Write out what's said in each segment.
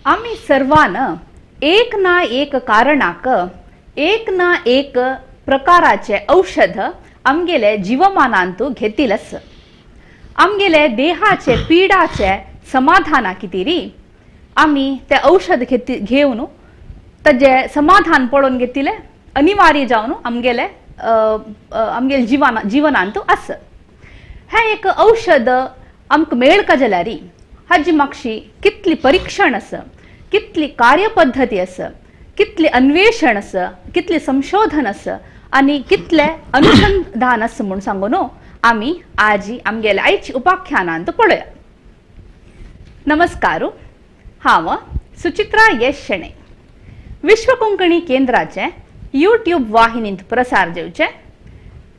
आमी सर्वान एक ना एक कारणाक एक ना एक प्रकाराचे औषध आमगेले जीवमानांतु घेतिलस. आमगेले देहाचे पीडाचे समाधाना कितीरी आमी ते औषध घेवन ताजे समाधान पळोवन घेतिले अनिवार्य जावन आमगेले आमगेले जीवनांतु आस. हें एक औषध आमकां मेळका जाल्यार हाजी मागशी कितली परीक्षण आसा, कितली कार्यपद्धती आसा, कितली अन्वेषण आसा, कितली संशोधन आसा आनी कितले अनुसंधान आसा म्हूण सांगू न्हू आमी आजी आमगेले आयची उपाख्यानांत पळोवया. नमस्कार, हांव सुचित्रा यश शेणै, विश्व कोंकणी केंद्राचे यूट्यूब वाहिनींत प्रसार जावचे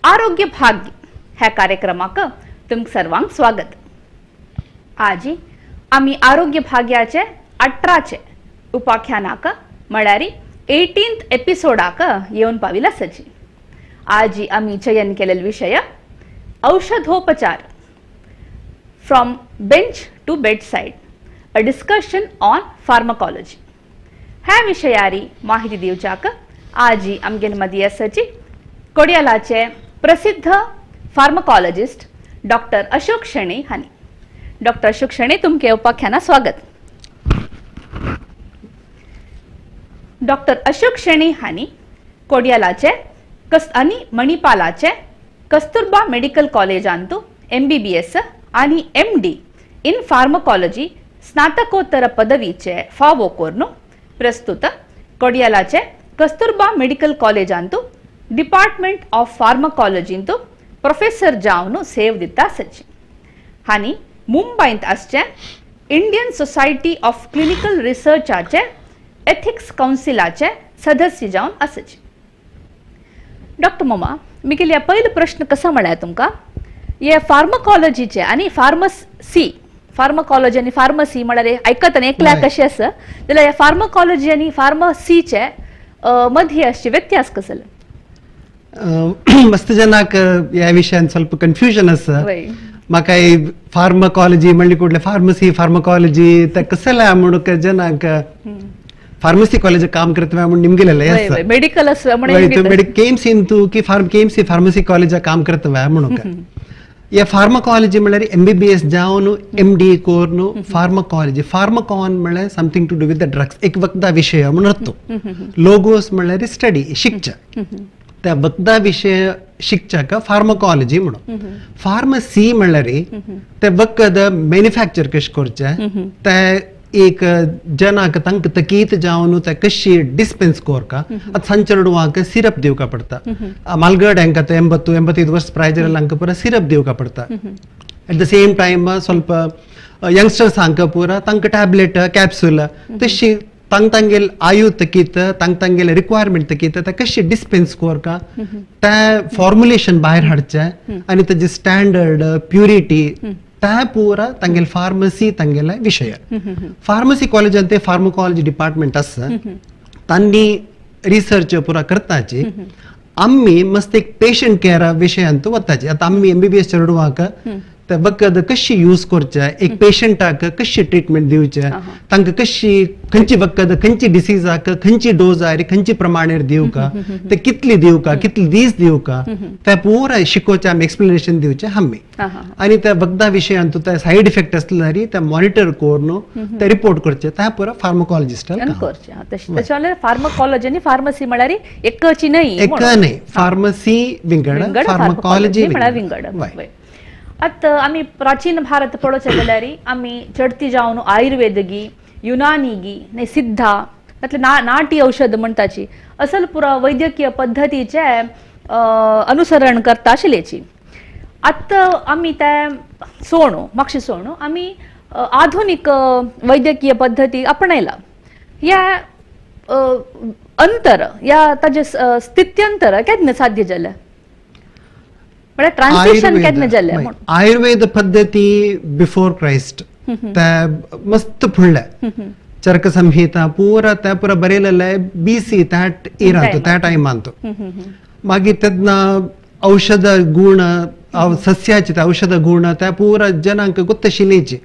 आरोग्य भाग्य ह्या कार्यक्रमाक तुमकां सर्वांक स्वागत. आजी आमी आरोग्य भाग्याचे 18 उपाख्यानाक म्हळ्यार 18th एपिसोडाक येवन पाविल आसाची. आजी आमी चयन केलेलो विशय औषधोपचार, from bench to bedside, a discussion on pharmacology. ह्या विशयारी माहिती दिवच्याक आजी आमगेले मदीं आसाची कोडियालाचे प्रसिद्ध फार्मकॉलॉजिस्ट डॉक्टर अशोक शेणै हांणी. डॉक्टर अशोक शेणै, तुमके उपाख्याना स्वागत. डॉक्टर अशोक शेणै हांणी कोडियालाचे आनी मणिपालाचे कस्तुरबा मेडिकल कॉलेजांतु MBBS आनी MD in pharmacology स्नातकोत्तर पदवीचे फावो कोर्नु प्रस्तुत कोडियालाचे कस्तुरबा मेडिकल कॉलेजांतु डिपार्टमेंट ऑफ फार्मकॉलॉजींतु प्रोफेसर जावन सेव दिता आसाची. हांणी मुंबयंत आसचे इंडियन सोसायटी ऑफ क्लिनिकल रिसर्चाचे एथिक्स कावन्सिलाचे सदस्य जावन आसाची. डॉक्टर मामा, मिगेल्या पयलो प्रश्न कसो म्हळ्यार तुमकां हे फार्मकॉलॉजीचे आनी फार्मसी, फार्मकॉलॉजी आनी फार्मसी म्हळ्यार आयकतना एकल्या कशें आसा जाल्यार ह्या फार्मकॉलॉजी आनी फार्मसीचे मदीं आसचे व्यत्यास कसले? मस्त जनाक ह्या विशयान ಸ್ವಲ್ಪ कन्फ्युजन आसा. म्हाका फार्मकॉलॉजी म्हणली कुठले फार्मसी फार्मकॉलॉजी ते कसले म्हणून जनाक फार्मसी कॉलेज काम करता म्हणून निमगेलेले मेडिकल केएमसी इंतू की केएमसी फार्मसी कॉलेज काम करता म्हणून. या फार्मकॉलॉजी म्हळ्यार MBBS जावन MD कोर्नु फार्मकॉलॉजी, फार्मकॉन म्हळ्यार something to do with the drugs, एक वखदा विशय म्हणून अर्थ. लोगोस म्हळ्यार स्टडी, शिक्षा, त्या वखदा विशय शिक्षक फार्मकॉलॉजी म्हणून. फार्मसी म्हळ्यार ते वखद मॅन्युफॅक्चर कशें करचें, ते एक जनाक तांकां तकीत जावन ते कशी डिस्पेन्स कोरका. आतां सांज चेडवांक सिरप दिवका पडटा, मालगड हांकां 80 85 वर्स प्रायजेर हांकां पुरा सिरप दिवका पडटा. एट the same time ಸ್ವಲ್ಪ यंगस्टर्स हांकां पुरा तांकां टॅबलेट कॅप्सूल तशी तांग तांगेल आयु तकीत तांग तांगेल रिक्वायरमेंट तकीत ते कशी डिस्पेन्स कोरका, ते फॉर्मुलेशन भायर हाडचें आनी ताजी स्टँडर्ड प्युरिटी त्या पुरा तांगेल फार्मसी तांगेले विशय. फार्मसी कॉलेजांत ते फार्मकॉलॉजी डिपार्टमेंट आसा, तांणी रिसर्च पुरा करताची. आमी मस्त एक पेशंट केअर विशयांत वताची. आतां आमी MBBS चेडवांक ते वखद कशी यूज करचें, एक पेशंटाक कशी ट्रिटमेंट दिवचें, तांकां कशी खंयची वखद खंयची डिसीजाक खंयची डोज आयर खंयची प्रमाणेर दिवका, ते कितली दिवका, कितले दीस दिवका, ते पुरा शिकोवचें आमी, एक्सप्लेनेशन दिवचें आमी. आनी त्या वखदा विशयांत ते सायड इफेक्ट आसले जाल्यार ते मॉनिटर करून ते रिपोर्ट करचे, ते पुरा फार्मकॉलॉजिस्ट करचें. तशें फार्मकॉलॉजी आनी फार्मसी म्हळ्यार एकची न्हय, एक न्हय, फार्मसी विंगड, फार्मकॉलॉजी म्हळ्यार विंगड. आतां आमी प्राचीन भारत पळोवचें जाल्यार आमी चडती जावन आयुर्वेदगी, युनानीगी, न्ही सिद्धा, तातले नाटी औषध म्हणटाची असल पुरा वैद्यकीय पद्दतीचे अनुसरण करता आशिल्ल्याची. आतां आमी ते सोणू मातशें सोणू आमी आधुनीक वैद्यकीय पद्दती आपणायला. ह्या अंतर ह्या ताजें स्थित्यंतर केन्ना साध्य जालें? ट्रान्सलेशन केन्ना जालें? आयुर्वेद पद्दती बिफोर क्रायस्ट ते मस्त फुडले चरक संहिता पुरा ते पुरा बरयलेले BC that इरांत त्या टायमांत. मागीर तेन्ना औषध गुण सस्याचे औषध गुण त्या पुरा जनांक गोत्तशिलेचे.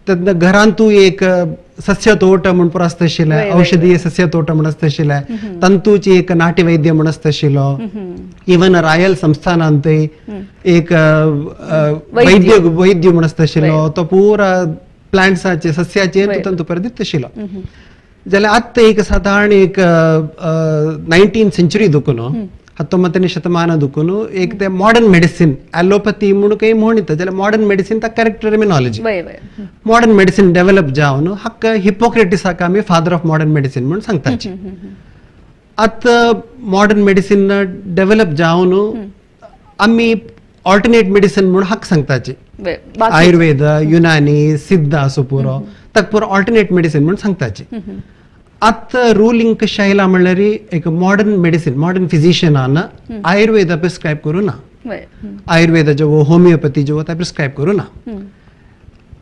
तेन्ना घरांतू एक सस्य तोट म्हूण पुरो आसता आशिल्लें, औषधीय सस्य तोट म्हूण आसता आशिल्लें, तंतूची एक नाट्यवैद्य म्हूण आसता आशिल्लो. इवन रायल संस्थानांतय एक वैद्य वैद्य म्हूण आसता आशिल्लो, तो पुरा प्लांट्साचे सस्याचे तंतू परत दिता आशिल्लो. जाल्यार आतां एक सादारण एक 19th century दुखून 19ನೇ ಶತಮಾನ दुखून एक ते मॉडर्न मेडिसिन ॲलोपॅथी म्हणून काही म्हणता जाल्यार मॉडर्न मेडिसिन ता correct terminology. Modern medicine develop जावन हाका हिपोक्रेटिसाक आमी फादर ऑफ मॉडर्न मेडिसिन म्हणून सांगताची. आतां मॉडर्न मेडिसिन डेव्हलप जावन आमी ऑल्टरनेट मेडिसिन म्हणून हाका सांगताची. आयुर्वेद, युनानी, सिद्ध असो पुरो ताका पुरो ऑल्टरनेट मेडिसिन म्हणून सांगताची. आतां रुलींग कशें आयलां म्हणल्यार एक मॉडर्न मेडिसिन मॉडर्न फिजिशियनान आयुर्वेदा प्रिस्क्रायब करूं ना, आयुर्वेदा जो होमिओपॅथी जो ता प्रिस्क्रायब करूं ना,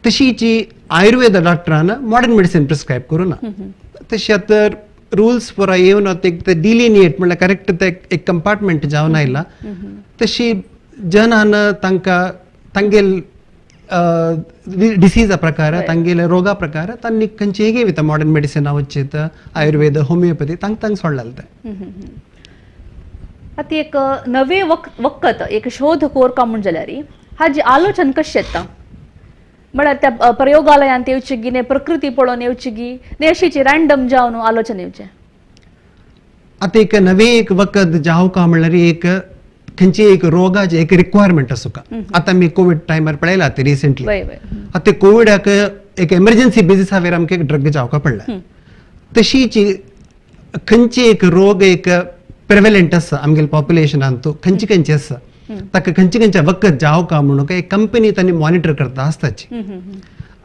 तशीची आयुर्वेदा डॉक्टरान मॉडर्न मेडिसिन प्रिस्क्रायब करूं ना. तशी आतां रुल्स पुरा येवन ते डिलिनिएट म्हणल्यार करेक्ट ते एक कंपार्टमेंट जावन आयला. तशी जनान तांकां तांगेल डिसीजा प्रकार तांगेले रोगा प्रकार तांणी खंयचे घेवता मॉडर्न मेडिसिन वचेत आयुर्वेद होमिओपॅथी तांक तांक सोडलें तें. आतां एक नवे वखद एक शोध कोरका म्हूण जाल्यार हाजी आलोचन कशें येता म्हळ्यार त्या प्रयोगालयांत येवची गी, प्रकृती पळोवन येवची गी, ने अशीची रँडम जावन आलोचन येवचें? आतां एक नवे एक वखद जावका म्हणल्यार एक खंयची एक रोगाचे एक रिक्वायरमेंट आसूका. आतां आमी कोवीड टायमार पळयला ते रिसेंटली. आतां कोविडाक एक एमर्जन्सी बेजिसावेर आमकां एक ड्रग जावका पडला. तशीची खंयची एक रोग एक प्रेवलंट आसा आमगेले पॉप्युलेशनान तो खंयची खंयची आसा ताका खंयचे खंयच्या वखद जावका म्हणून एक कंपनी तांणी मॉनिटर करता आसताची.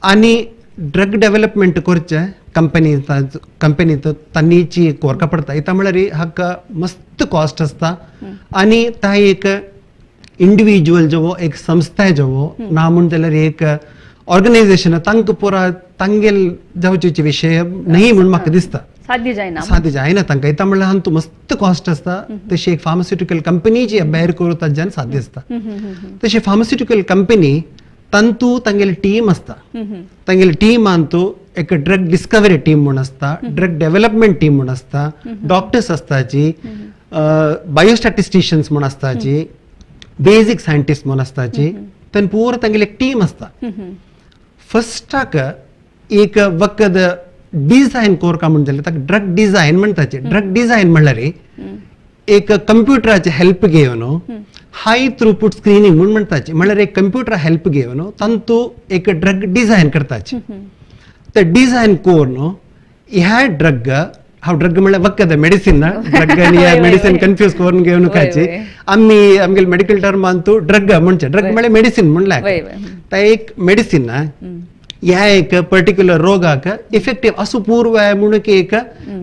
आनी ड्रग डेव्हलपमेंट करचें कंपनी कंपनी तांची कोरका पडटा. इता म्हणल्यार हाका मस्त कॉस्ट आसता आनी ता एक इंडिविज्युअल जो एक संस्था जो ना म्हूण जाल्यार एक ऑर्गनायझेशन तांकां पुरा तांगेल जावचे विशय न्ही म्हूण म्हाका दिसता. साध्य जायना, साध्य जायना तांकां. इता म्हणल्यार हांतू मस्त कॉस्ट आसता. तशी एक फार्मास्युटिकल कंपनी जी भायर करूं ताज्यान साध्य आसता. तशी फार्मास्युटिकल कंपनी तांतू तांगेली टीम आसता. तांगेली टीमान तूं एक ड्रग डिस्कवरी टीम म्हूण आसता, ड्रग डेव्हलपमेंट टीम म्हूण आसता, डॉक्टर्स आसताची, बायोस्टॅटिस्टिशियन्स म्हूण आसताची, बेजीक सायंटिस्ट म्हूण आसताची, तांणी पुरो तांगेली एक टीम आसता. फर्स्टाक एक वखद डिझायन कोरका म्हूण जाल्यार ताका ड्रग डिझायन म्हणटाचे. ड्रग डिझायन म्हणल्यार एक कंप्युटराचे हेल्प घेवन हाय थ्रूपुट स्क्रिनींग म्हूण म्हणटाचे. म्हणल्यार एक कंप्युटर हेल्प घेवन तांतू एक ड्रग डिझायन करताचे. ते डिझायन करून ह्या ड्रग हांव ड्रग म्हणल्यार वखद मेडिसिन ना, ड्रग आनी मेडिसिन कन्फ्यूज करून घेवन खायची. आमी आमगेले मेडिकल टर्मान तूं ड्रग म्हणचे, ड्रग म्हणल्यार मेडिसिन म्हणल्यार ते एक मेडिसिन ह्या एक पर्टिक्युलर रोगाक इफेक्टीव असो पूर्व म्हणून एक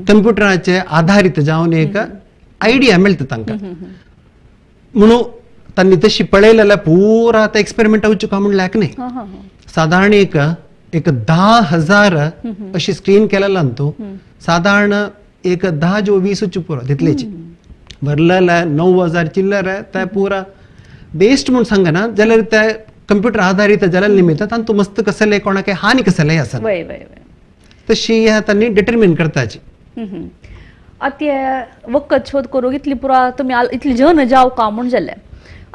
कंप्युटराचे आधारीत जावन एक आयडिया मेळटा तांकां. म्हणून तांणी तशी पळयलें जाल्यार पुरा आतां एक्सपेरिमेंट वचूं काय म्हणल्यार न्ही. सादारण एक एक 10,000 अशी स्क्रीन केलेला तूं सादारण एक 10 जो 20 पुरो तितलेची भरलेले 9,000 चिल्लर ते पुरा बेस्ट म्हूण सांगना जाल्यार ते कंप्युटर आधारीत जाल्यार निमित्त तांतू मस्त कसले कोणाक हानी कसले आसा तशी तांणी डिटर्मीन करताची. आतां वखद शोध करूंक इतली पुरा तुमी इतली जन जाव का म्हूण जालें.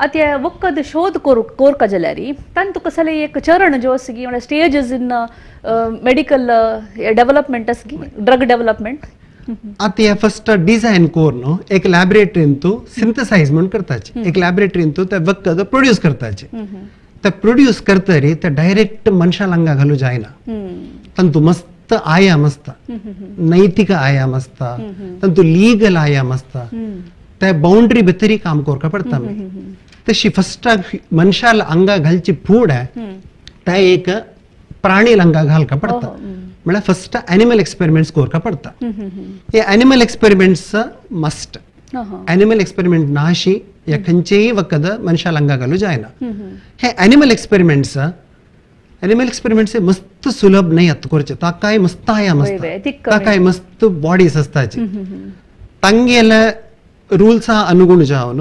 आतां वखद शोध करूंक कोरका जाल्यार तांतू कसले एक चरण जो आसा की म्हणल्यार स्टेजीस इन मेडिकल डेव्हलपमेंट आसा की ड्रग डेव्हलपमेंट. आतां हे फर्स्ट डिझायन करून एक लॅबोरेटरीन तूं सिंथसायज म्हूण करताची. एक लॅबोरेटरीन तूं ते वखद प्रोड्यूस करताचे. ते प्रोड्यूस करतरी ते डायरेक्ट मनशा लांगा घालूं जायना. तांतू मस्त आयाम आसता, नैतिक आयाम आसता, तांतू लीगल आयाम आसता. त्या बाउंड्री भितरी काम करपा पडटा. तशी फर्स्टाक मनशाल आंगा घालची फूड त्या एक प्राणी आंगा घालका पडटा. म्हळ्यार फर्स्ट एनिमल एक्सपेरिमेंट्स करपा पडटा. हे animal experiments must. Animal experiment नाशी ह्या खंयचेय वखद मनशाल आंगा घालूं जायना. हे एनिमल एक्सपेरिमेंट्स एनिमल एक्सपेरिमेंट्स हे मस्त सुलभ न्हय आतां करचे. ताकाय मस्त आयाम आसता, ताकाय मस्त बॉडीज आसताची. तांगेले रुल्सा अनुगुण जावन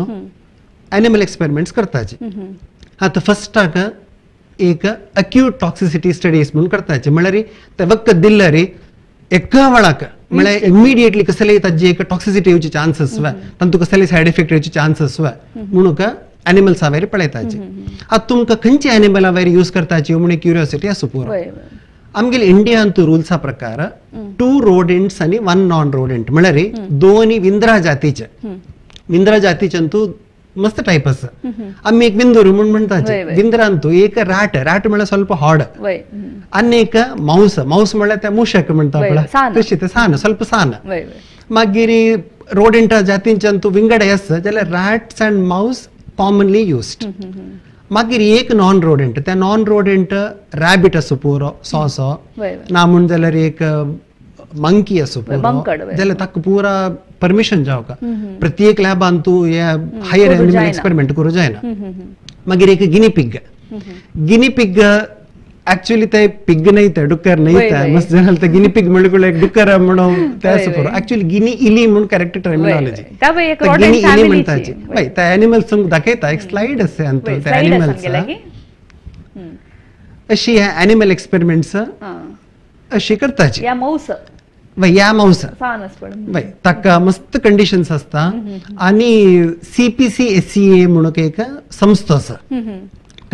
एनिमल एक्सपेरिमेंट्स करताची. आतां फर्स्टाक एक अक्यूट टॉक्सिसिटी स्टडीज म्हणून करताचे म्हळ्यार ते वखद दिल्ले रे एका वेळाक म्हळ्यार इमिडिएटली कसले ताजी एक टॉक्सिसिटी येवचे चान्सीस वा तांतू कसले सायड इफेक्ट येवचे चान्सीस वा म्हणून एनिमल्सा वयर पळयताचे. आतां तुमकां खंयचे एनिमला वयर यूज करताची म्हणून क्युरियोसिटी आसूं पुरो. आमगेले इंडियांत रुल्सा प्रकार 2 रोडेंट्स आनी 1 नॉन रोडेंट म्हळ्यार दोनी विंद्रा जातीचे, विंद्रा जातीचे अंतू मस्त टायप आसा. आमी एक विंदूर म्हूण म्हणटाचे, विंद्रांतू एक राट, राट म्हळ्यार ಸ್ವಲ್ಪ हाड, आनी एक मावस, मावस म्हळ्यार त्या मुशक म्हणटा पळय तशी ते सान, ಸ್ವಲ್ಪ सान. मागीर रोडेंटा जातींच्यान तूं विंगड आसा जाल्यार rats and mouse commonly used. मागीर एक नॉन रोडेंट, त्या नॉन रोडेंट रॅबिट आसूं पुरो, सोंसो ना म्हूण जाल्यार एक मंकी आसूं पुरो, जाल्यार ताका पुरा परमिशन जावका. प्रत्येक लॅबान तूं हे हायर एनिमल एक्सपेरिमेंट करूं जायना. मागीर एक guinea pig, guinea pig actually ते पिग न्हय, ते डुकर न्हय, ते मस्त जाण ते गिनी पिग म्हणल्यार एक डुकर म्हणून ते आसूं पुरो. एक्चुअली गिनी इली म्हणून करेक्ट टर्मिनॉलॉजी, गिनी इली म्हणटाची. हय, ते एनिमल्स तुमकां दाखयता, एक स्लायड आसा आनी ते एनिमल्स अशी हे एनिमल एक्सपेरिमेंट्स अशी करताची. या मावस हय, ताका मस्त कंडिशन्स आसता. आनी CPCSEA म्हणून एक संस्था आसा,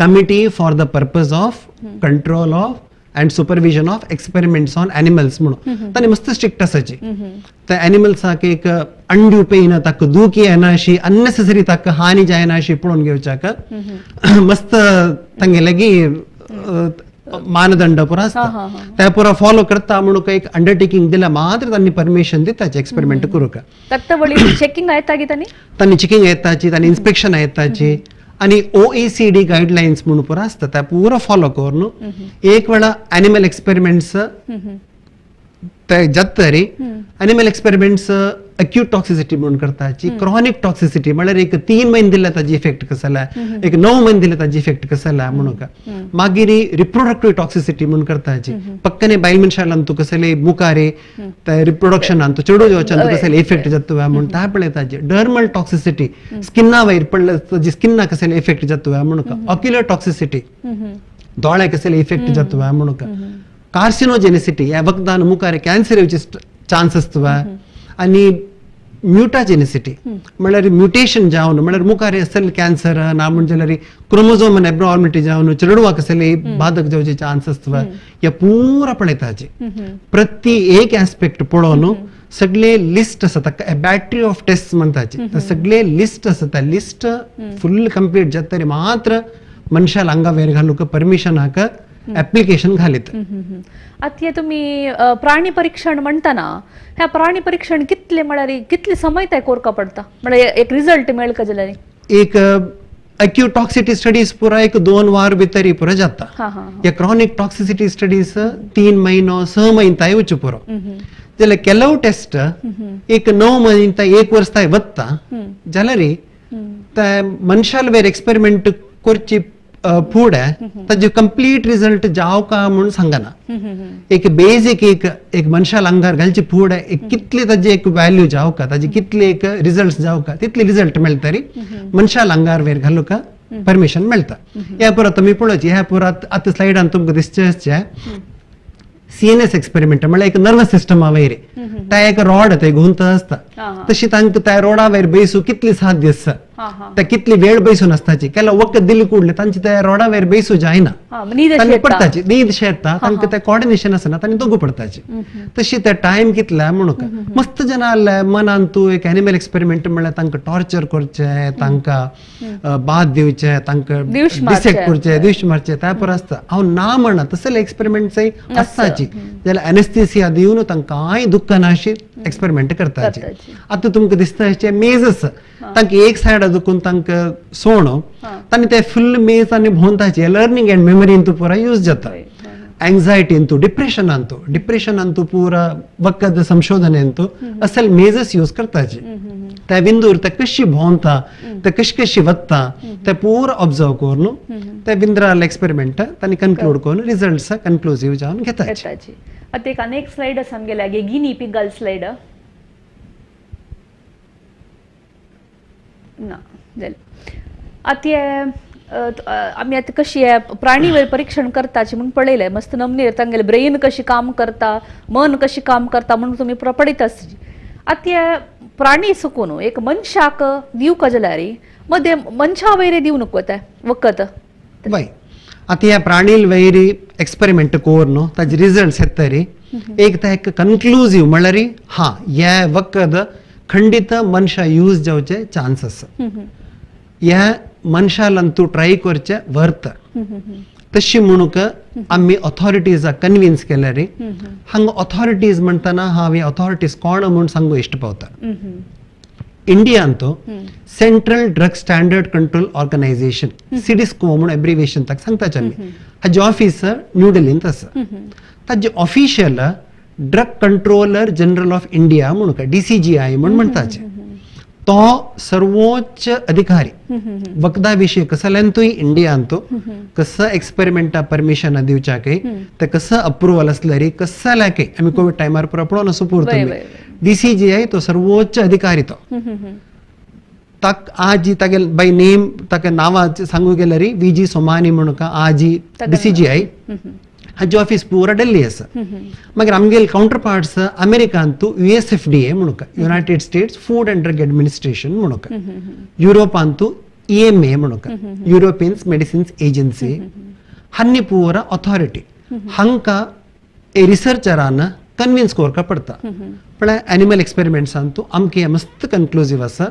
Committee for the Purpose of Control of and Supervision of Experiments on Animals म्हणून. तांणी मस्त स्ट्रिक्ट आसाची. त्या एनिमल्साक एक अनड्यू पेन, ताका दुखी येना अशी अननेसेसरी ताका हानी जायना अशी पळोवन घेवच्याक मस्त तांगेले मानदंड पुरा आसता, त्या पुरा फॉलो करता म्हणून एक अंडरटेकिंग दिला मात्र तांणी परमिशन दिताचे एक्सपेरिमेंट करूंक. चेकिंग तांणी चेकिंग येताची, तांणी इन्स्पेक्शन येताची. आनी OECD guidelines म्हणून पुरा आसता, त्या पुरा फॉलो करून एक वेळा एनिमल एक्सपेरिमेंट्स ते जाता रे. एनिमल एक्सपेरिमेंट्स अक्यूट टॉक्सिसिटी म्हणून करताची, क्रॉनिक टॉक्सिसिटी म्हळ्यार एक 3 म्हयने दिल्यार ताजी इफेक्ट कसो जाला, एक 9 म्हयने दिल्यार ताजी इफेक्ट कसो जाला म्हणून. मागीर रिप्रोडक्टिव्ह टॉक्सिसिटी म्हणून करताची, पक्कने बायल मनशान तूं कसले मुखारे ते रिप्रोडक्शनान तूं चेडू जावच्यान तूं कसले इफेक्ट जाता म्हणून त्या पळयताची. डर्मल टॉक्सिसिटी, स्किना वयर पडले ताजी स्किना कसले इफेक्ट जाता म्हणून. ऑक्युलर टॉक्सिसिटी, दोळे कसले इफेक्ट जाता म्हणून. कार्सिनोजेनिसिटी, ह्या वखदान मुखार कॅन्सर येवचे चान्स आसता. आनी म्युटाजेनिसिटी म्हळ्यार म्युटेशन जावन म्हळ्यार मुखार असेल कॅन्सर ना म्हण जाल्यार क्रोमोझोम एबनॉर्मलिटी जावन चेडवाक कसले बाधक जावचे चान्स आसता. ह्या पुरा पळयताचे प्रति एक एस्पेक्ट पळोवन सगळे लिस्ट आसा, ताका बॅटरी ऑफ टेस्ट म्हणटाचे, सगळे लिस्ट आसा, त्या लिस्ट फुल कंप्लीट जातरी मात्र मनशाल आंगा वयर घालूंक परमिशनाक एप्लिकेशन घालीत. आतां हे तुमी प्राणी परीक्षण म्हणटाना, ह्या प्राणी परीक्षण कितले म्हळ्यार कितले समय ते कोरका पडटा म्हळ्यार एक रिजल्ट मेळका जाल्यार? एक अक्यूट टॉक्सिसिटी स्टडीज पुरा एक 2 वार भितर पुरा जाता. हे क्रॉनिक टॉक्सिसिटी स्टडीज 3 म्हयनो 6 म्हयने ताय वचू पुरो. जाल्यार ಕೆಲವು टेस्ट एक 9 म्हयने ताय 1 वर्स ताय वता जाल्यार ते मनशाल वयर एक्सपेरिमेंट करची फुडें ताजे कंप्लीट रिजल्ट जावं का म्हणून सांगना. एक बेजीक एक एक मनशाल आंगार घालची फुडें एक कितली ताजी एक व्हॅल्यू जावं का, ताजी कितले एक रिजल्ट जावं का, तितले रिजल्ट मेळटरी मनशाल आंगार वयर घालूंक परमिशन मेळटा. ह्या पुरात तुमी पळोवची, ह्या पुरात आतां स्लायडान तुमकां दिसचें आसचें CNS experiment म्हळ्यार एक नर्वस सिस्टमा वयर त्या एक रॉड ते घुंवता आसता, तशी तांकां त्या रोडा वयर बैसू कितली साध्य आसा, त्या कितली वेळ बैसून आसताची, केला वखद दिली कुडले तांची त्या रोडा वयर बैसू जायना, तांणी पडटाची न्हीद शेता, तांकां ते कॉर्डिनेशन आसना, तांणी दोगू पडटाची. तशी ते टायम कितले म्हणून मस्त जाणां मनान तूं एक एनिमल एक्सपेरिमेंट म्हळ्यार तांकां टॉर्चर करचें, तांकां बाद दिवचें, तांकां डिसेक्ट करचें, दिवश मारचें, त्या पर आसता. हांव ना म्हणा तसले एक्सपेरिमेंट्सय आसताची, जाल्यार एनेस्थेसिया दिवन तांकां कांय दुख्ख ना अशी एक्सपेरिमेंट करताची. आतां तुमकां दिसता अशें मेज आसा, तांकां एक सायड दुखून तांकां सोणो तांणी ते फुल मेज आनी भोंवताचे. लर्निंग एंड मेमरीन तूं पुरा यूज जाता. एंग्जायटीन तूं, डिप्रेशनान तूं, डिप्रेशनान तूं पुरा वखद संशोधनेन तूं असल मेजस यूज करताचे. त्या बिंदूर ते कशी भोंवता, ते कशी कशी वता, ते पुरा ऑब्जर्व करून ते बिंद्राल एक्सपेरिमेंट तांणी कन्क्लूड करून रिजल्ट्स कन्क्लुजीव जावन घेताचे. आतां एक अनेक स्लायड आसा आमगेले गिनी पिगाल स्लायड ना जालें. आतां हे आमी आतां कशी प्राणी वयर परीक्षण करताची म्हूण पळयलें मस्त नमनेर तांगेलें ब्रेन कशी काम करता मन कशी काम करता म्हणून तुमी पळयता आसची. आतां हे प्राणी सुकून एक मनशाक दिवका जाल्यार मदें मनशा वयर दिवं नको तें वखद. वय आतां ह्या प्राणी वयर एक्सपेरिमेंट करून ताजे रिजल्ट्स येतरी एक ते एक कन्क्लुजीव म्हणल्यार हा हे वखद खंडीत मनशा यूज जावचे चान्स आसा, ह्या मनशालान तूं ट्राय करचें वर्त तशी म्हणूक आमी ऑथॉरिटीजाक कन्विन्स केल्यार. हांगा ऑथॉरिटीज म्हणटना हांव ऑथॉरिटीज कोण म्हूण सांगू इश्ट पावता. इंडियांत central drug standard control organisation CDSCO म्हूण एब्रिवेशन ताका सांगताचे आमी. हाजे ऑफिस न्यू दिल्लींत आसा. ताजे official drug controller general of India म्हणून DCGI म्हूण म्हणटाचे. तो सर्वोच्च अधिकारी वखदा विशयी कसल्यांतूय इंडियांत कसं एक्सपेरिमेंटा परमिशन दिवच्याकय ते कसं अप्रुवल आसल्यार कसल्याकय आमी कोवीड टायमार पुरो पळोवन सुपूर तुमी DCGI तो सर्वोच्च अधिकारी तो ताक आजी तागे बाय नेम ताका नांवा सांगू गेल्यार VG Somani म्हणून आजी DCGI हाजी ऑफिस पुरा दिल्ली आसा. मागीर आमगेले कावंटर पार्ट्स अमेरिकांतू USFDA म्हणून United States food and drug administration म्हणून, युरोपांतू EMA म्हणून युरोपियन मेडिसिन्स एजन्सी, हांनी पुरा ऑथॉरिटी हांकां रिसर्चरान कन्विन्स करपाक पडटा. पण एनिमल एक्सपेरिमेंट्सांतू आमकां हें मस्त कन्क्लुजीव आसा,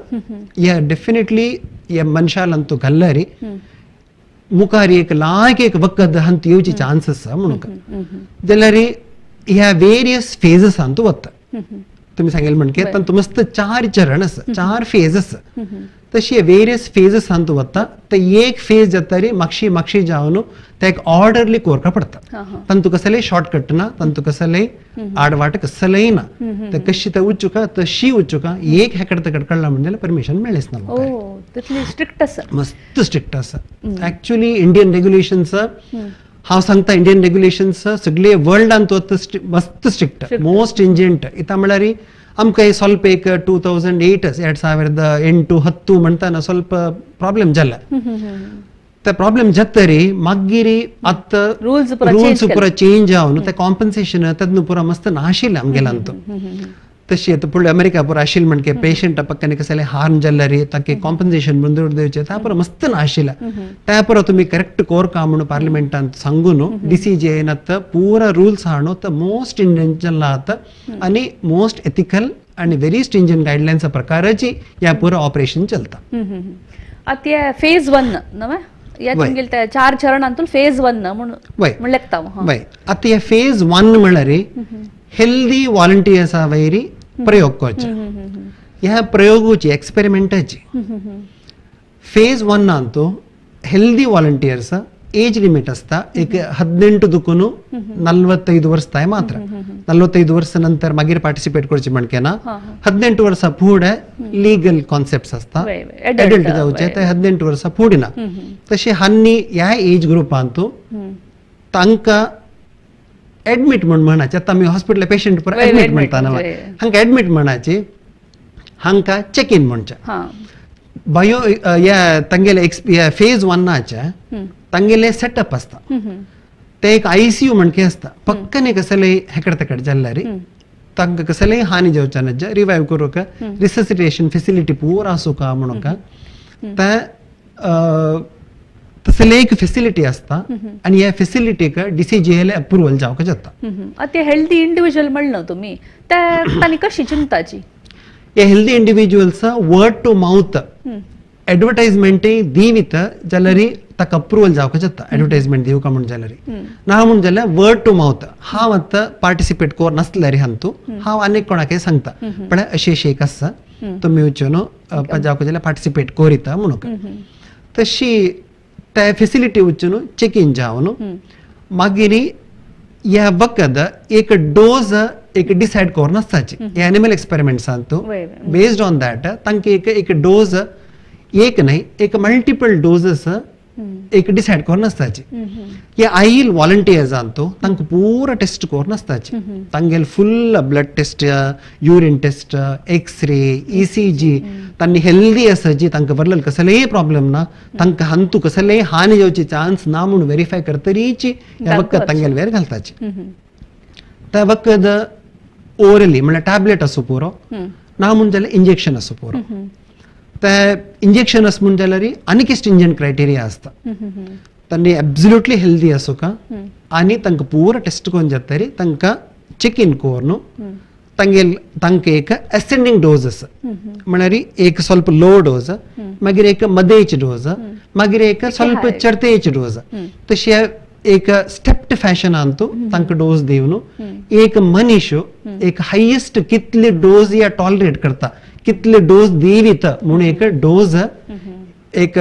हे डेफिनेटली हे मनशालांतू घाल्ल्यार मुखार एक लायक एक वखद हांतू येवची चान्स आसा म्हणून जाल्यार ह्या वेरियस फेजसांतू वता. तुमी सांगेल म्हणके तातूंत मस्त 4 चरण आसा, 4 फेज आसा. तशी वेरियस फेजसांतू वता ते एक फेज जाता मागशी मागशी जावन ते एक ऑर्डरली करपाक पडटा. तांतू कसलेय शॉर्टकट ना, तांतू कसलेय आडवाट कसलेय ना, ते कशी ते उच्चुका तशी उच्चुका एक हेकड तकड कडला म्हणजे परमिशन मेळच ना. तितली स्ट्रिक्ट आसा, मस्त स्ट्रिक्ट आसा. ऍक्च्युली इंडियन रेग्युलेशन्स हांव सांगता, इंडियन रेग्युलेशन्स सगळे वर्ल्डांत मस्त स्ट्रिक्ट मोस्ट स्ट्रिंजंट. इता म्हळ्यार आमकां ಸ್ವಲ್ಪ एक 2008 2008 10 म्हणटाना ಸ್ವಲ್ಪ ಪ್ರಾಬ್ಲಮ್ जाल्ला. ते प्रॉब्लेम जातरी मागीर आतां रूल्स पुरा चेंज जावन ते कॉम्पन्सेशन तेन्ना पुरा मस्त नाशिल्लें आमगेल्यांत. तशी आतां फुडले अमेरिका पुरा आशिल्लें म्हणके पेशंटा पक्कानी कसलें हार्म जाल्यार ताका कॉम्पन्सेशन म्हणून दिवचें त्या पुरा मस्त नाशिल्लें. त्या पुरा तुमी करेक्ट कोरका म्हणून पार्लिमेंटांत सांगून DCGI आतां पुरा रूल्स हाडून ते मोस्ट स्ट्रिंजंट जाला आतां आनी मोस्ट एथिकल आनी व्हेरी स्ट्रिंजंट गायडलायन्सा प्रकाराची ह्या पुरा ऑपरेशन चलता. आतां फेज 1 नव्हे या तुमगेले ते 4 चरणांतून फेज 1 म्हणून लेखता. वय आतां हे फेज 1 म्हळ्यार हेल्दी वॉलंटियर्सा वयर प्रयोग करचे, ह्या प्रयोगाची एक्सपेरिमेंटाची. Phase 1 Antu healthy volunteers age limit असता एक 18 दुकून 45 वर्ष ताय मात्र. 45 वर्ष नंतर मागीर पार्टिसिपेट करचे म्हणकेना. 18 वर्ष फुडें लीगल कॉन्सेप्ट्स असता एडल्ट जावचे ते 18 वर्ष फुडें ना. तशें हांनी ह्या एज ग्रुपांतू तांकां एडमीट म्हूण म्हणाचे. आतां आमी हॉस्पिटल पेशंट पुरा एडमीट म्हणटा न्हय, हांकां एडमीट म्हणाची, हांकां चॅक इन म्हणचें. बायो ह्या तांगेले फेज 1 तांगेले सेटअप आसता, ते एक ICU म्हणके आसता. पक्कने कसलेय हेकड तेकड जाल्यार तांकां कसलेय हानी जावचे ना, रिवायव करूंक रिससिटेशन फेसिलिटी पुरा आसूंक म्हणून ते तसले एक फेसिलिटी आसता आनी ह्या फेसिलिटीक DCGI approval जावंक जाता. आतां हेल्दी इंडिविज्युअल म्हणलं तुमी, ते तांणी कशी चिंताची? हे healthy individuals word to mouth advertisement दिवीत जाल्यार ताका अप्रुवल जावंक जाता. एडवर्टायजमेंट दिवका म्हूण जाल्यार ना म्हूण जाल्यार वर्ड टू माउथ हांव आतां पार्टिसिपेट कर नासल्यार हांतू हांव आनीक कोणाकय सांगता पण अशें अशें एक आसा तुमी वचून जावंक जाल्यार पार्टिसिपेट करीता म्हणून. तशी त्या फेसिलिटी वचून चॅक इन जावन मागीर ह्या वखद एक डोज एक डिसायड करून आसताची एनिमल एक्सपेरिमेंट्सांतू बेस्ड ऑन that तांकां एक एक डोज एक न्हय एक मल्टिपल डोजेस एक डिसायड करून आसताची. हे आईल वॉलंटियर्स अंतू तांकां पुरा टेस्ट करून आसताची. तांगेले full blood test, urine test, x-ray, ECG, तांणी हेल्दी आसाची, तांकां वरलेल कसलेय प्रॉब्लेम ना, तांकां हंतू कसलेय हानी जावची चान्स ना म्हणून वेरीफाय करतरीची हे वखद तांगेले वेर घालताची. त्या वखद ओरली म्हणल्यार टॅबलेट आसूं पुरो, ना म्हूण जाल्यार इंजेक्शन आसूं पुरो. ते इंजेक्शन आस म्हूण जाल्यार आनीक स्ट्रिंजंट क्रायटेरिया आसता. तांणी एब्सोल्युटली हेल्दी आसूं का आनी तांकां पुरा टेस्ट करून जातरी तांकां चेक इन करून तांगेल तांकां एक असेंडींग डोज आसा, म्हळ्यार एक स्वल्प लो डोज, मागीर एक मदेच डोज, मागीर एक स्वल्प चडतेच डोज, तशें एक स्टेप्ड फॅशनान तूं तांकां डोज दिवन एक मनीस एक हायेस्ट कितले डोज या टॉलरेट करता, कितले डोज दिवीत म्हणून एक डोज एक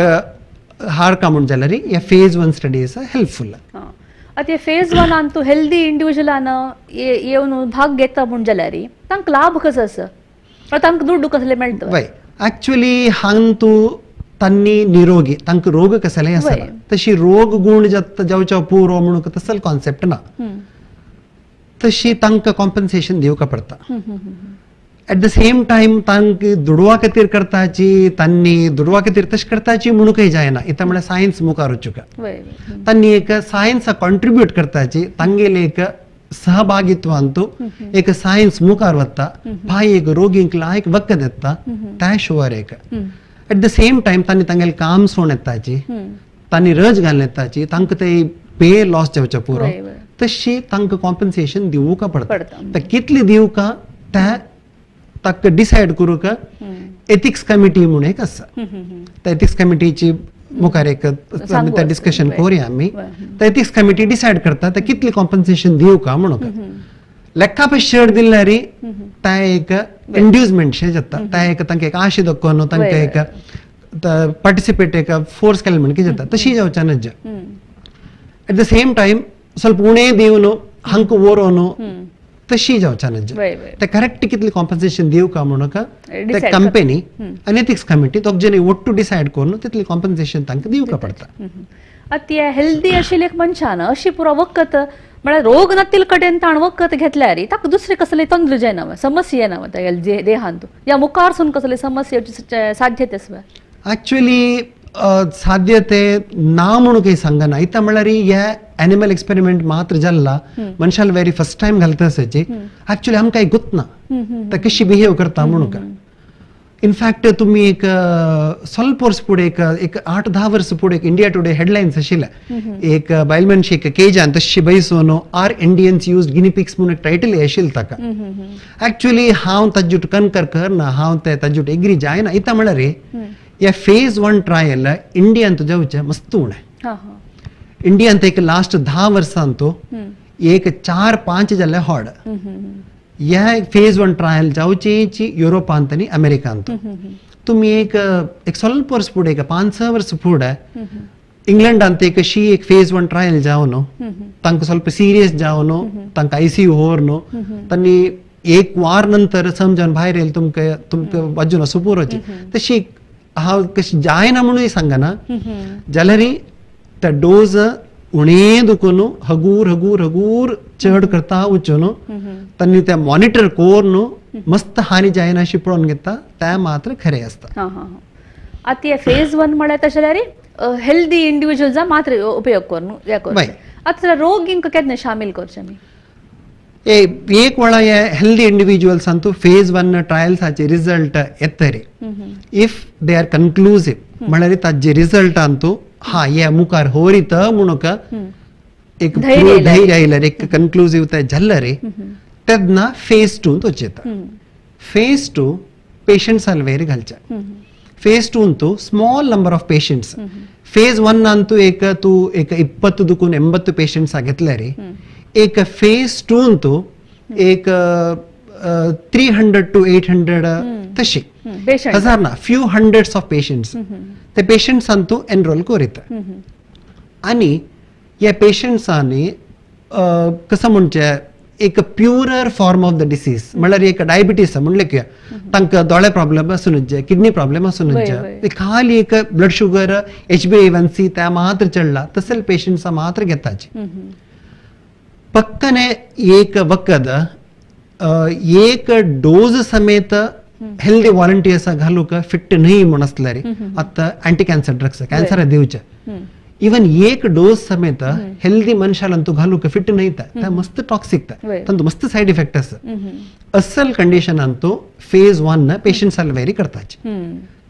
हारका म्हूण जाल्यार हे फेज 1 स्टडी आसा हेल्पफूल. आतां फेज 1 आन तूं हेल्दी इंडिविज्युअलान येवन भाग घेता म्हूण जाल्यार तांकां लाभ कसो आसा, तांकां दुड्डू कसले मेळटा? वय, एक्चुअली हांग तूं तांणी निरोगी, तांकां रोग कसलेय आसना, तशी रोग गुण जावच्या पुरो म्हणून तसलो कॉन्सेप्ट ना, तशी तांकां कॉम्पन्सेशन दिवका पडटा. एट the same time तांकां दुडवा खातीर करताची, तांणी दुडवा खातीर तशें करताची म्हणूंकय जायना. इतां म्हळ्यार सायन्स मुखार वचूंक तांणी एक सायन्सा कॉन्ट्रिब्यूट करताची, तांगेले एक सहभागित्वांतू एक सायन्स मुखार वता, पांय एक रोगींक लायक वखद येता त्या शुवर एक. एट the same time तांणी तांगेलें काम सोड येताची, तांणी रज घालून येताची, तांकां ते पे लॉस जावचें पुरो, तशी तांकां कॉम्पन्सेशन दिवूंक पडटा. ते कितली दिवका त्या ताका डिसायड करूंक एथिक्स कमिटी म्हणून एक आसा. त्या एथिक्स कमिटीची मुखार एक डिस्कशन करूया आमी. त्या एथिक्स कमिटी डिसायड करता ते कितली कॉम्पन्सेशन दिवका म्हणून. लेखा पयशे चड दिल्यार त्या एक इंड्यूसमेंट शे जाता, त्या एक तांकां एक आशे दाखोवन तांकां एक पार्टिसिपेट एक फोर्स केलें म्हण कितें जाता, तशी जावच्या नज. एट the same time स्वल्प उणें दिवन हांकां व्हरोन तशी जावच्या नज. ते करेक्ट कितली कॉम्पन्सेशन दिवका म्हणून ते कंपनी आनी एथिक्स कमिटी दोग जण ಒಟ್ಟು डिसायड करून तितली कॉम्पन्सेशन तांकां दिवका पडटा. आतां हेल्दी आशिल्ले एक मनशान अशी पुरो वखद म्हळ्यार रोग नातील कडेन ताण वखद घेतल्यार ताका दुसरे कसले तंत्र जायना, समस्या येना तागेले देहांत या मुखार सून कसले समस्या साध्यते आसा? एक्चुअली साध्यते ना म्हणून काही सांगना. इतां म्हळ्यार हे एनिमल एक्सपेरिमेंट मात्र जाल्ला मनशाल वेरी फर्स्ट टायम घालता आसाची. एक्चुअली आमकां गुतना ते कशी बिहेव करता म्हणून. इनफॅक्ट तुमी एक स्वल्प वर्स फुडें एक एक 8-10 वर्स फुडें एक इंडिया टुडे हेडलायन्स आशिल्ले, एक बायल मनशी एक केजान तशी बैसून are Indians use guinea pigs म्हणून एक टायटल आशिल्लें ताका. एक्चुअली हांव ताज्जूट कनकर करना, हांव ते ताज्जूट एग्री जायना. इतां म्हळ्यार हे फेज 1 ट्रायल इंडियांत जावचें मस्त उणें. इंडियांत एक लास्ट 10 वर्सांत एक 4-5 जाल्ले हॉड ह्या फेज 1 ट्रायल जावची युरोपांत आनी अमेरिकांत. तुमी एक एक स्वल्प वर्स फुडें एक 5-6 वर्स फुडें इंग्लंडांत एक अशी एक फेज 1 ट्रायल जावन तांकां स्वल्प सिरियस जावन तांकां आयसीयू व्हरून तांणी एक वार नंतर समजावन भायर येयले तुमकां तुमकां वाजून असो पुरोची तशी हांव कशी जायना म्हणून सांगना. जाल्यार त्या डोज उणें दुखून हगूर हगूर हगूर चड करता वचून तांणी ते मॉनिटर करून मस्त हानी जायना अशी पळोवन घेता ते मात्र खरें आसता. आतां फेज 1 म्हळ्यार तशें जाल्यार हेल्दी इंडिविज्युअल्सा मात्र उपयोग करून हें करचें. आतां रोगींक केन्ना शामील करचें आमी? एक वेळा हे हेल्दी इंडिविज्युअल्सांतू फेज 1 ट्रायल्साचे रिजल्ट येतरे if they are conclusive म्हळ्यार ताजे रिजल्टांतू हा हे मुखार होरीत म्हणून एक धैर्य आयल्यार एक कन्क्लुजीव ते जाल्ले रे तेन्ना फेज 2 वचता. फेज 2 पेशंट्सां वयर घालचे. Phase 2 Antu small number of patients. Phase 1 ಅಂತೂ एक तू एक 20 दुकून 80 पेशंट्स घेतले रे. एक फेज 2 अंतू एक 300 to 800 तशी हजार ना फ्यू हंड्रेड्स ऑफ पेशंट्स ते पेशंट्स अंतू एनरोल करीत. आनी ह्या पेशंट्सांनी कसं म्हणचे एक purer form of the disease म्हळ्यार एक डायबिटीस म्हणले की तांकां दोळे प्रॉब्लेम आसून जाय, किडनी प्रॉब्लेम आसून जाय, खाली एक ब्लड शुगर HbA1c त्या मात्र चडला तसले पेशंट्सा मात्र घेताची. पक्कने एक वखद एक डोज समेत हेल्दी वॉलंटियर्स घालूक फिट न्हय म्हूण आसल्यार आतां अँटी कॅन्सर ड्रग्स कॅन्सर दिवचे इवन एक डोस समेत हेल्दी मनशाला तूं घालूक फिट न्हय, ते मस्त टॉक्सिक, तांतू मस्त सायड इफेक्ट आसा. असल कंडिशनान तूं फेज 1 पेशंट्साला वेरी करताची,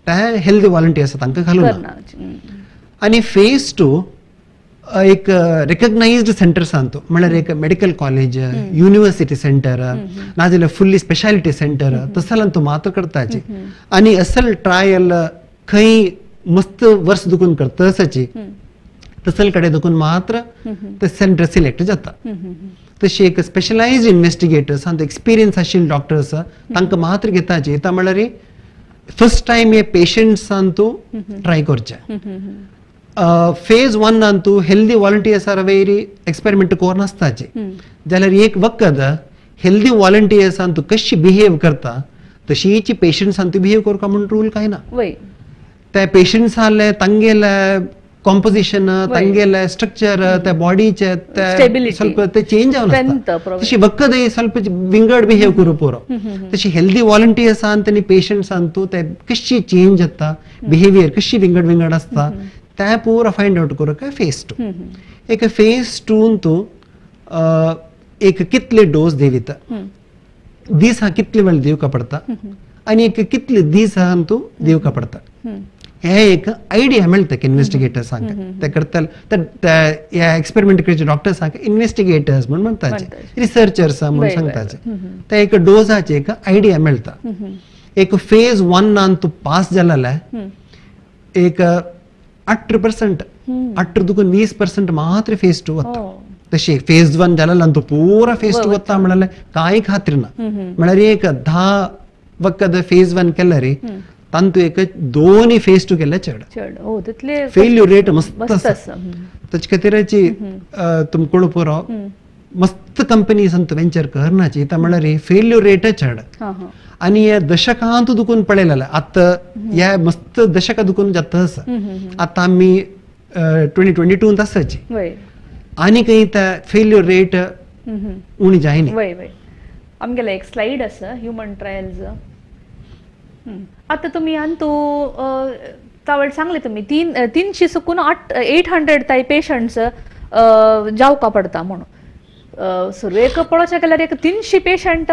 ते हेल्दी वॉलंटियर्स तांकां घालून. आनी फेज 2 एक रेकग्नायज्ड सेंटर्स अंतू म्हळ्यार एक मेडिकल कॉलेज, युनिव्हर्सिटी सेंटर, नाजाल्यार फुल्ली स्पेशालिटी सेंटर तसल्यान तूं मात्र करताची. आनी असल ट्रायल खंय मस्त वर्स दुखून करता तसाची तसल कडेन दुखून मात्र ते सेंटर सिलेक्ट जाता. तशी एक स्पेशलायज्ड इन्व्हेस्टिगेटर्स आनी एक्सपिरियन्स आशिल्ले डॉक्टर्स तांकां मात्र घेताची. येता म्हळ्यार फर्स्ट टायम हे पेशंट्सान तूं ट्राय करचें. फेज 1 अंतू हेल्दी वॉलंटियर्स वयर एक्सपेरिमेंट करून आसताचे जाल्यार एक वखद हेल्दी वॉलंटियर्सान तूं कशी बिहेव करता तशीच पेशंट्सान तूं बिहेव करता म्हूण रूल काय ना. त्या पेशंट्साले तांगेले कॉम्पोजिशन, तांगेले स्ट्रक्चर, त्या बॉडीचे ಸ್ವಲ್ಪ ते चेंज जावन आसता. तशी वखदय ಸ್ವಲ್ಪ विंगड बिहेव करू पुरो. तशी हेल्दी वॉलंटियर्सान आनी पेशंट्सान तूं ते कशी चेंज जाता, बिहेवियर कशी विंगड विंगड आसता ते पूरा फायंड आउट करूंक फेज 2. एक फेज 2 तूं एक कितले डोस दिता, दिसा कितले वेळ दिवका पडटा आनी एक कितले दिसान तूं दिवका पडटा हे एक आयडिया मेळटा इन्व्हेस्टिगेटर्सांक. ते करतले ह्या एक्सपेरिमेंट करचे डॉक्टर्सांक इन्व्हेस्टिगेटर्स म्हूण म्हणटाचे, रिसर्चर्स म्हूण सांगताचे. ते एक डोजाचे एक आयडिया मेळटा. एक फेज 1 तूं पास जाल्यार एक 18% 18 दुखून 20% मात्र फेज 2 वता. तशी फेज 1 जाल्यार तूं पुरा फेज 2 वता म्हळ्यार कांय खात्री ना. म्हळ्यार एक 10 वखद फेज 1 केल्यार तांतू एक 2 फेज 2 केल्यार चड फेल्यूर रेट मस्त आसा. ताचे खातीराची तुमकां पुरो मस्त कंपनीज अंतू वेंचर करनाची. आतां म्हळ्यार फेल्यूर रेट चड आनी ह्या दशकांत दुखून पळयलें आतां ह्या मस्त दशकां दुखून जाता आसा. आतां आमी 2022 आसाची आनी खंय ते फेल्यूर रेट उणी जायना. आमगेले एक स्लायड आसा ह्युमन ट्रायल्स. आतां तुमी अंतू तावळ सांगले तुमी 300 सुकून 800 ताय पेशंट्स जावका पडटा म्हणून. सुरवेक पळोवचें गेल्यार एक 300 पेशंट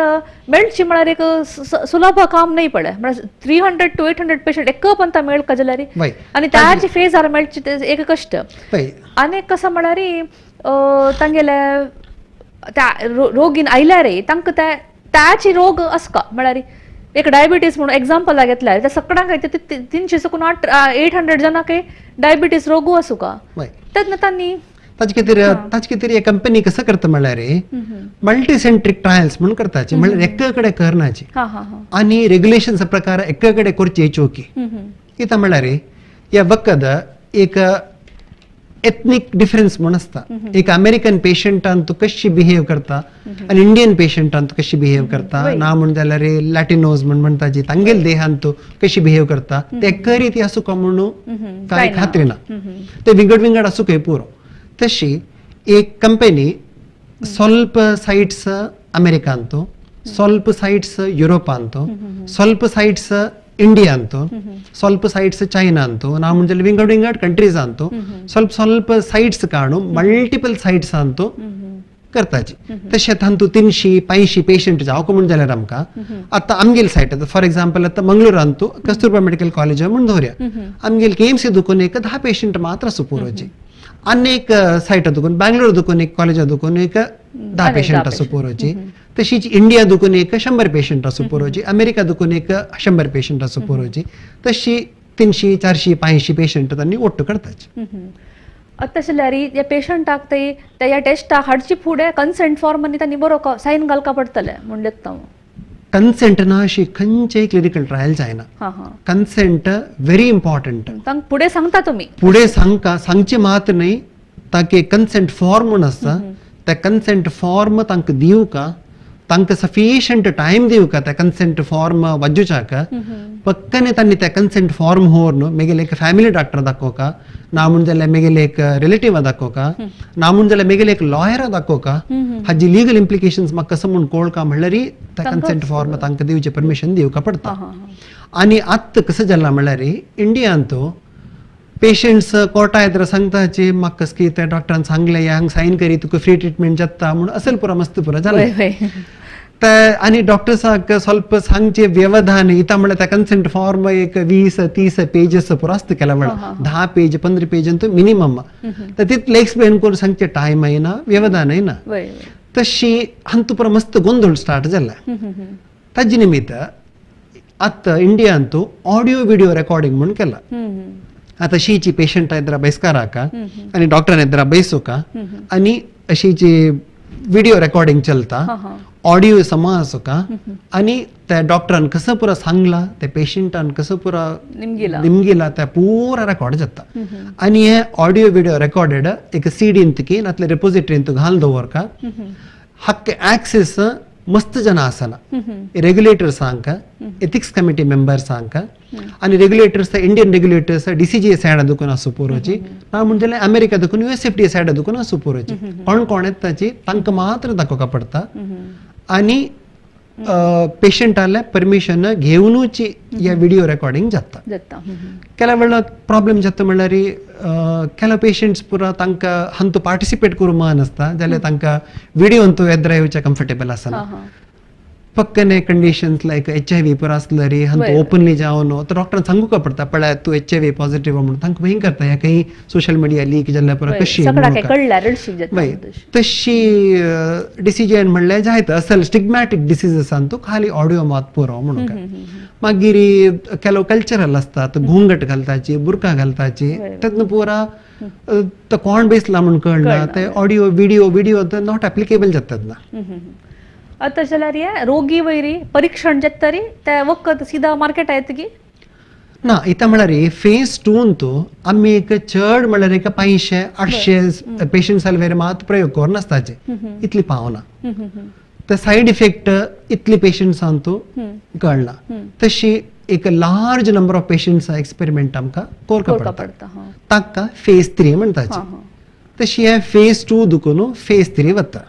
मेळची म्हळ्यार एक सुलभ काम न्हय पळय. म्हळ्यार 300 to 800 patient एक पंता मेळका जाल्यार आनी ताची फेजार मेळची एक कश्ट. आनी कसो म्हळ्यार तांगेले त्या रोगीन आयल्यार तांकां त्याची रोग आसका म्हळ्यार एक डायबिटीस म्हणून एग्जाम्पल घेतल्यार त्या सगळ्यांक 300 सुकून 800 जाणांक डायबिटीस रोगू आसूका तेन्ना तांणी ताचे खातीर कंपनी कसं करता म्हळ्यार मल्टीसेंट्रीक ट्रायल्स म्हणून करताची. म्हळ्यार एका कडेन करनाची आनी रेग्युलेशन्स प्रकार एका कडेन करची चोकी. कितें म्हळ्यार ह्या वखद एक एथनीक डिफरन्स म्हूण आसता. एक अमेरिकन पेशंटान तूं कशी बिहेव करता आनी इंडियन पेशंटान तूं कशी बिहेव करता, ना म्हूण जाल्यार लॅटिनोज म्हूण म्हणटा जी तांगेले देहान तूं कशी बिहेव करता ते एका रिती आसूका म्हणून कांय खात्री ना. ते विंगड विंगड आसूंक पुरो. तशी एक कंपनी ಸ್ವಲ್ಪ ಸೈಟ್ಸ್ ಅಮೆರಿಕ ಅಂತು, ಸ್ವಲ್ಪ ಸೈಟ್ಸ್ ಯುರೋಪ್ ಅಂತು, ಸ್ವಲ್ಪ ಸೈಟ್ಸ್ ಇಂಡಿಯಾ ಅಂತು, ಸ್ವಲ್ಪ ಸೈಟ್ಸ್ ಚೈನಾ ಅಂತು, ನಾವು ಮುಂಜಾನೆ ವಿಂಗಡ್ ವಿಂಗಡ್ ಕಂಟ್ರೀಸ್ ಅಂತು, ಸ್ವಲ್ಪ ಸ್ವಲ್ಪ ಸೈಟ್ಸ್ ಕಾಣು ಮಲ್ಟಿಪಲ್ ಸೈಟ್ಸ್ ಅಂತು करताची. तशें तांतू 300-500 पेशंट जावंक म्हूण जाल्यार आमकां आतां आमगेले सायट आतां फॉर एग्जाम्पल आतां मंगळुरांतू कस्तुरबा मेडिकल कॉलेज म्हूण दवरया, आमगेले केएमसी दुखून एक 10 पेशंट मात्र आसूं पुरोवचे. आनी एक सायटा दुखून बँगलोर दुखून एक कॉलेजा दुखून एक 10 पेशंट आसूं पुरोवची. तशीच इंडिया दुखून एक 100 पेशंट आसूं पुरोवची, अमेरिका दुखून एक 100 पेशंट आसूं पुरोवची. तशी 300, 400, 500 पेशंट तांणी ಒಟ್ಟು करताची. आतां जाल्यार ह्या पेशंटाक ते ह्या टेस्टाक हाडची फुडें कन्सेंट फॉर्म आनी तांणी बरो सायन घालका पडटलें म्हूण लेखता हांव. कन्सेंट ना अशी खंयचेय क्लिनिकल ट्रायल जायना. Consent very important. तांकां फुडें सांगता तुमी? फुडें सांगका, सांगचें मात्र न्हय, ताके कन्सेंट फॉर्म म्हूण आसता ते कन्सेंट फॉर्म तांकां दिवका, तांकां सफिशियंट टायम दिवका ते कन्सेंट फॉर्म वज्जुचाक. पक्कने तांणी ते कन्सेंट फॉर्म होर मेगेले एक फॅमिली डॉक्टर दाखोवका, ना म्हूण जाल्यार मेगेले एक रिलेटिव्ह दाखोवका, ना म्हूण जाल्यार मेगेले एक लॉयरा दाखोवका, हाजी लिगल इम्प्लिकेशन्स म्हाका कसो म्हूण कळका म्हणल्यार ते कन्सेंट फॉर्म तांकां दिवचें परमिशन दिवका पडटा. आनी आतां कसं जाला म्हणल्यार इंडियांत पेशंट्स कोर्टा येत्र सांगताची म्हाका कसकी त्या डॉक्टरान सांगलें हांगा सायन करी तुका फ्री ट्रिटमेंट जाता म्हूण असेल पुरा मस्त पुरा जालें. ते आनी डॉक्टर्साक स्वल्प सांगचे व्यवधान इता म्हणल्यार त्या कन्सेंट फॉर्म एक 20-30 पेजस पुरा आसता केला वेळा, 10 पेज 15 पेज मिनिमम, तर तितले एक्सप्लेन करून सांगचे टायम येना, व्यवधान येना. तशी हांतू पुरा मस्त गोंदळ स्टार्ट जाला. ताजे निमित्त आतां इंडियांत ऑडियो विडियो रेकॉर्डिंग म्हूण केला. आतां अशीची पेशंट येद्रा बैसकाराक आनी डॉक्टरान येद्रा बैसोका आनी अशीची विडियो रेकॉर्डिंग चलता, ऑडियो समा आसोका आनी त्या डॉक्टरान कसं पुरा सांगला त्या पेशंटान कसं पुरा निमगिला त्या पुरा रेकॉर्ड जाता. आनी हे ऑडियो विडियो रेकॉर्डेड एक सीडीन तुकी नातले रिपोजिटरीन तूं घाल दवरका. हक्क ऍक्सेस मस्त जन आसना, रेग्युलेटर्स आंका, एथिक्स कमिटी मेंबर्स आंका आनी regulators Indian regulators DCGI side Dukun आसूं पुरोची, ना म्हण जाल्यार America Dukun USFDA side Dukun आसूं पुरोची, कोण कोण येताची तांकां मात्र दाखोवका पडटा. आनी पेशंटाले परमिशन घेवनूच हे विडियो रेकॉर्डिंग जाता. केला वेळार प्रॉब्लेम जाता म्हणल्यार केला पेशंट्स पुरा तांकां हांतू पार्टिसिपेट करूं मन आसता जाल्यार तांकां विडियो अंतू येद्रा येवचें कम्फर्टेबल आसना. पक्कने कंडिशन्स लायक HIV पुरा आसलेरी हांतू ओपनली जावन तर डॉक्टरान सांगूका पडटा पळय तूं HIV positive म्हणून तांकां भंय करता ह्या खंय सोशल मिडिया लीक जाल्यार पुरा कशी तशी डिसिजन म्हणल्यार जायत असल स्टिग्मॅटीक डिसीजसान तूं खाली ऑडियो मात पुरो म्हणून. मागीर केलो कल्चरल आसतात, घुंगट घालताची, बुरका घालताची, तेन्ना पुरा तो कोण बेसला म्हूण कळना, ते audio video video not applicable जातात ना. आतां जाल्यार हे रोगी वयरी परीक्षण जाता ते वखद सीधा मार्केट येता की ना? इतां म्हळ्यार फेज 2 तूं आमी एक चड म्हळ्यार एक 500-800 पेशंट्स वयर मात प्रयोग करून आसताचे, इतली पावना. ते सायड इफेक्ट इतली पेशंट्सान तूं कळना. तशी एक large number of patients experiment आमकां करपा पडटा, ताका फेज 3 म्हणटाचे. तशी हे फेज 2 दुकून फेज 3 वता.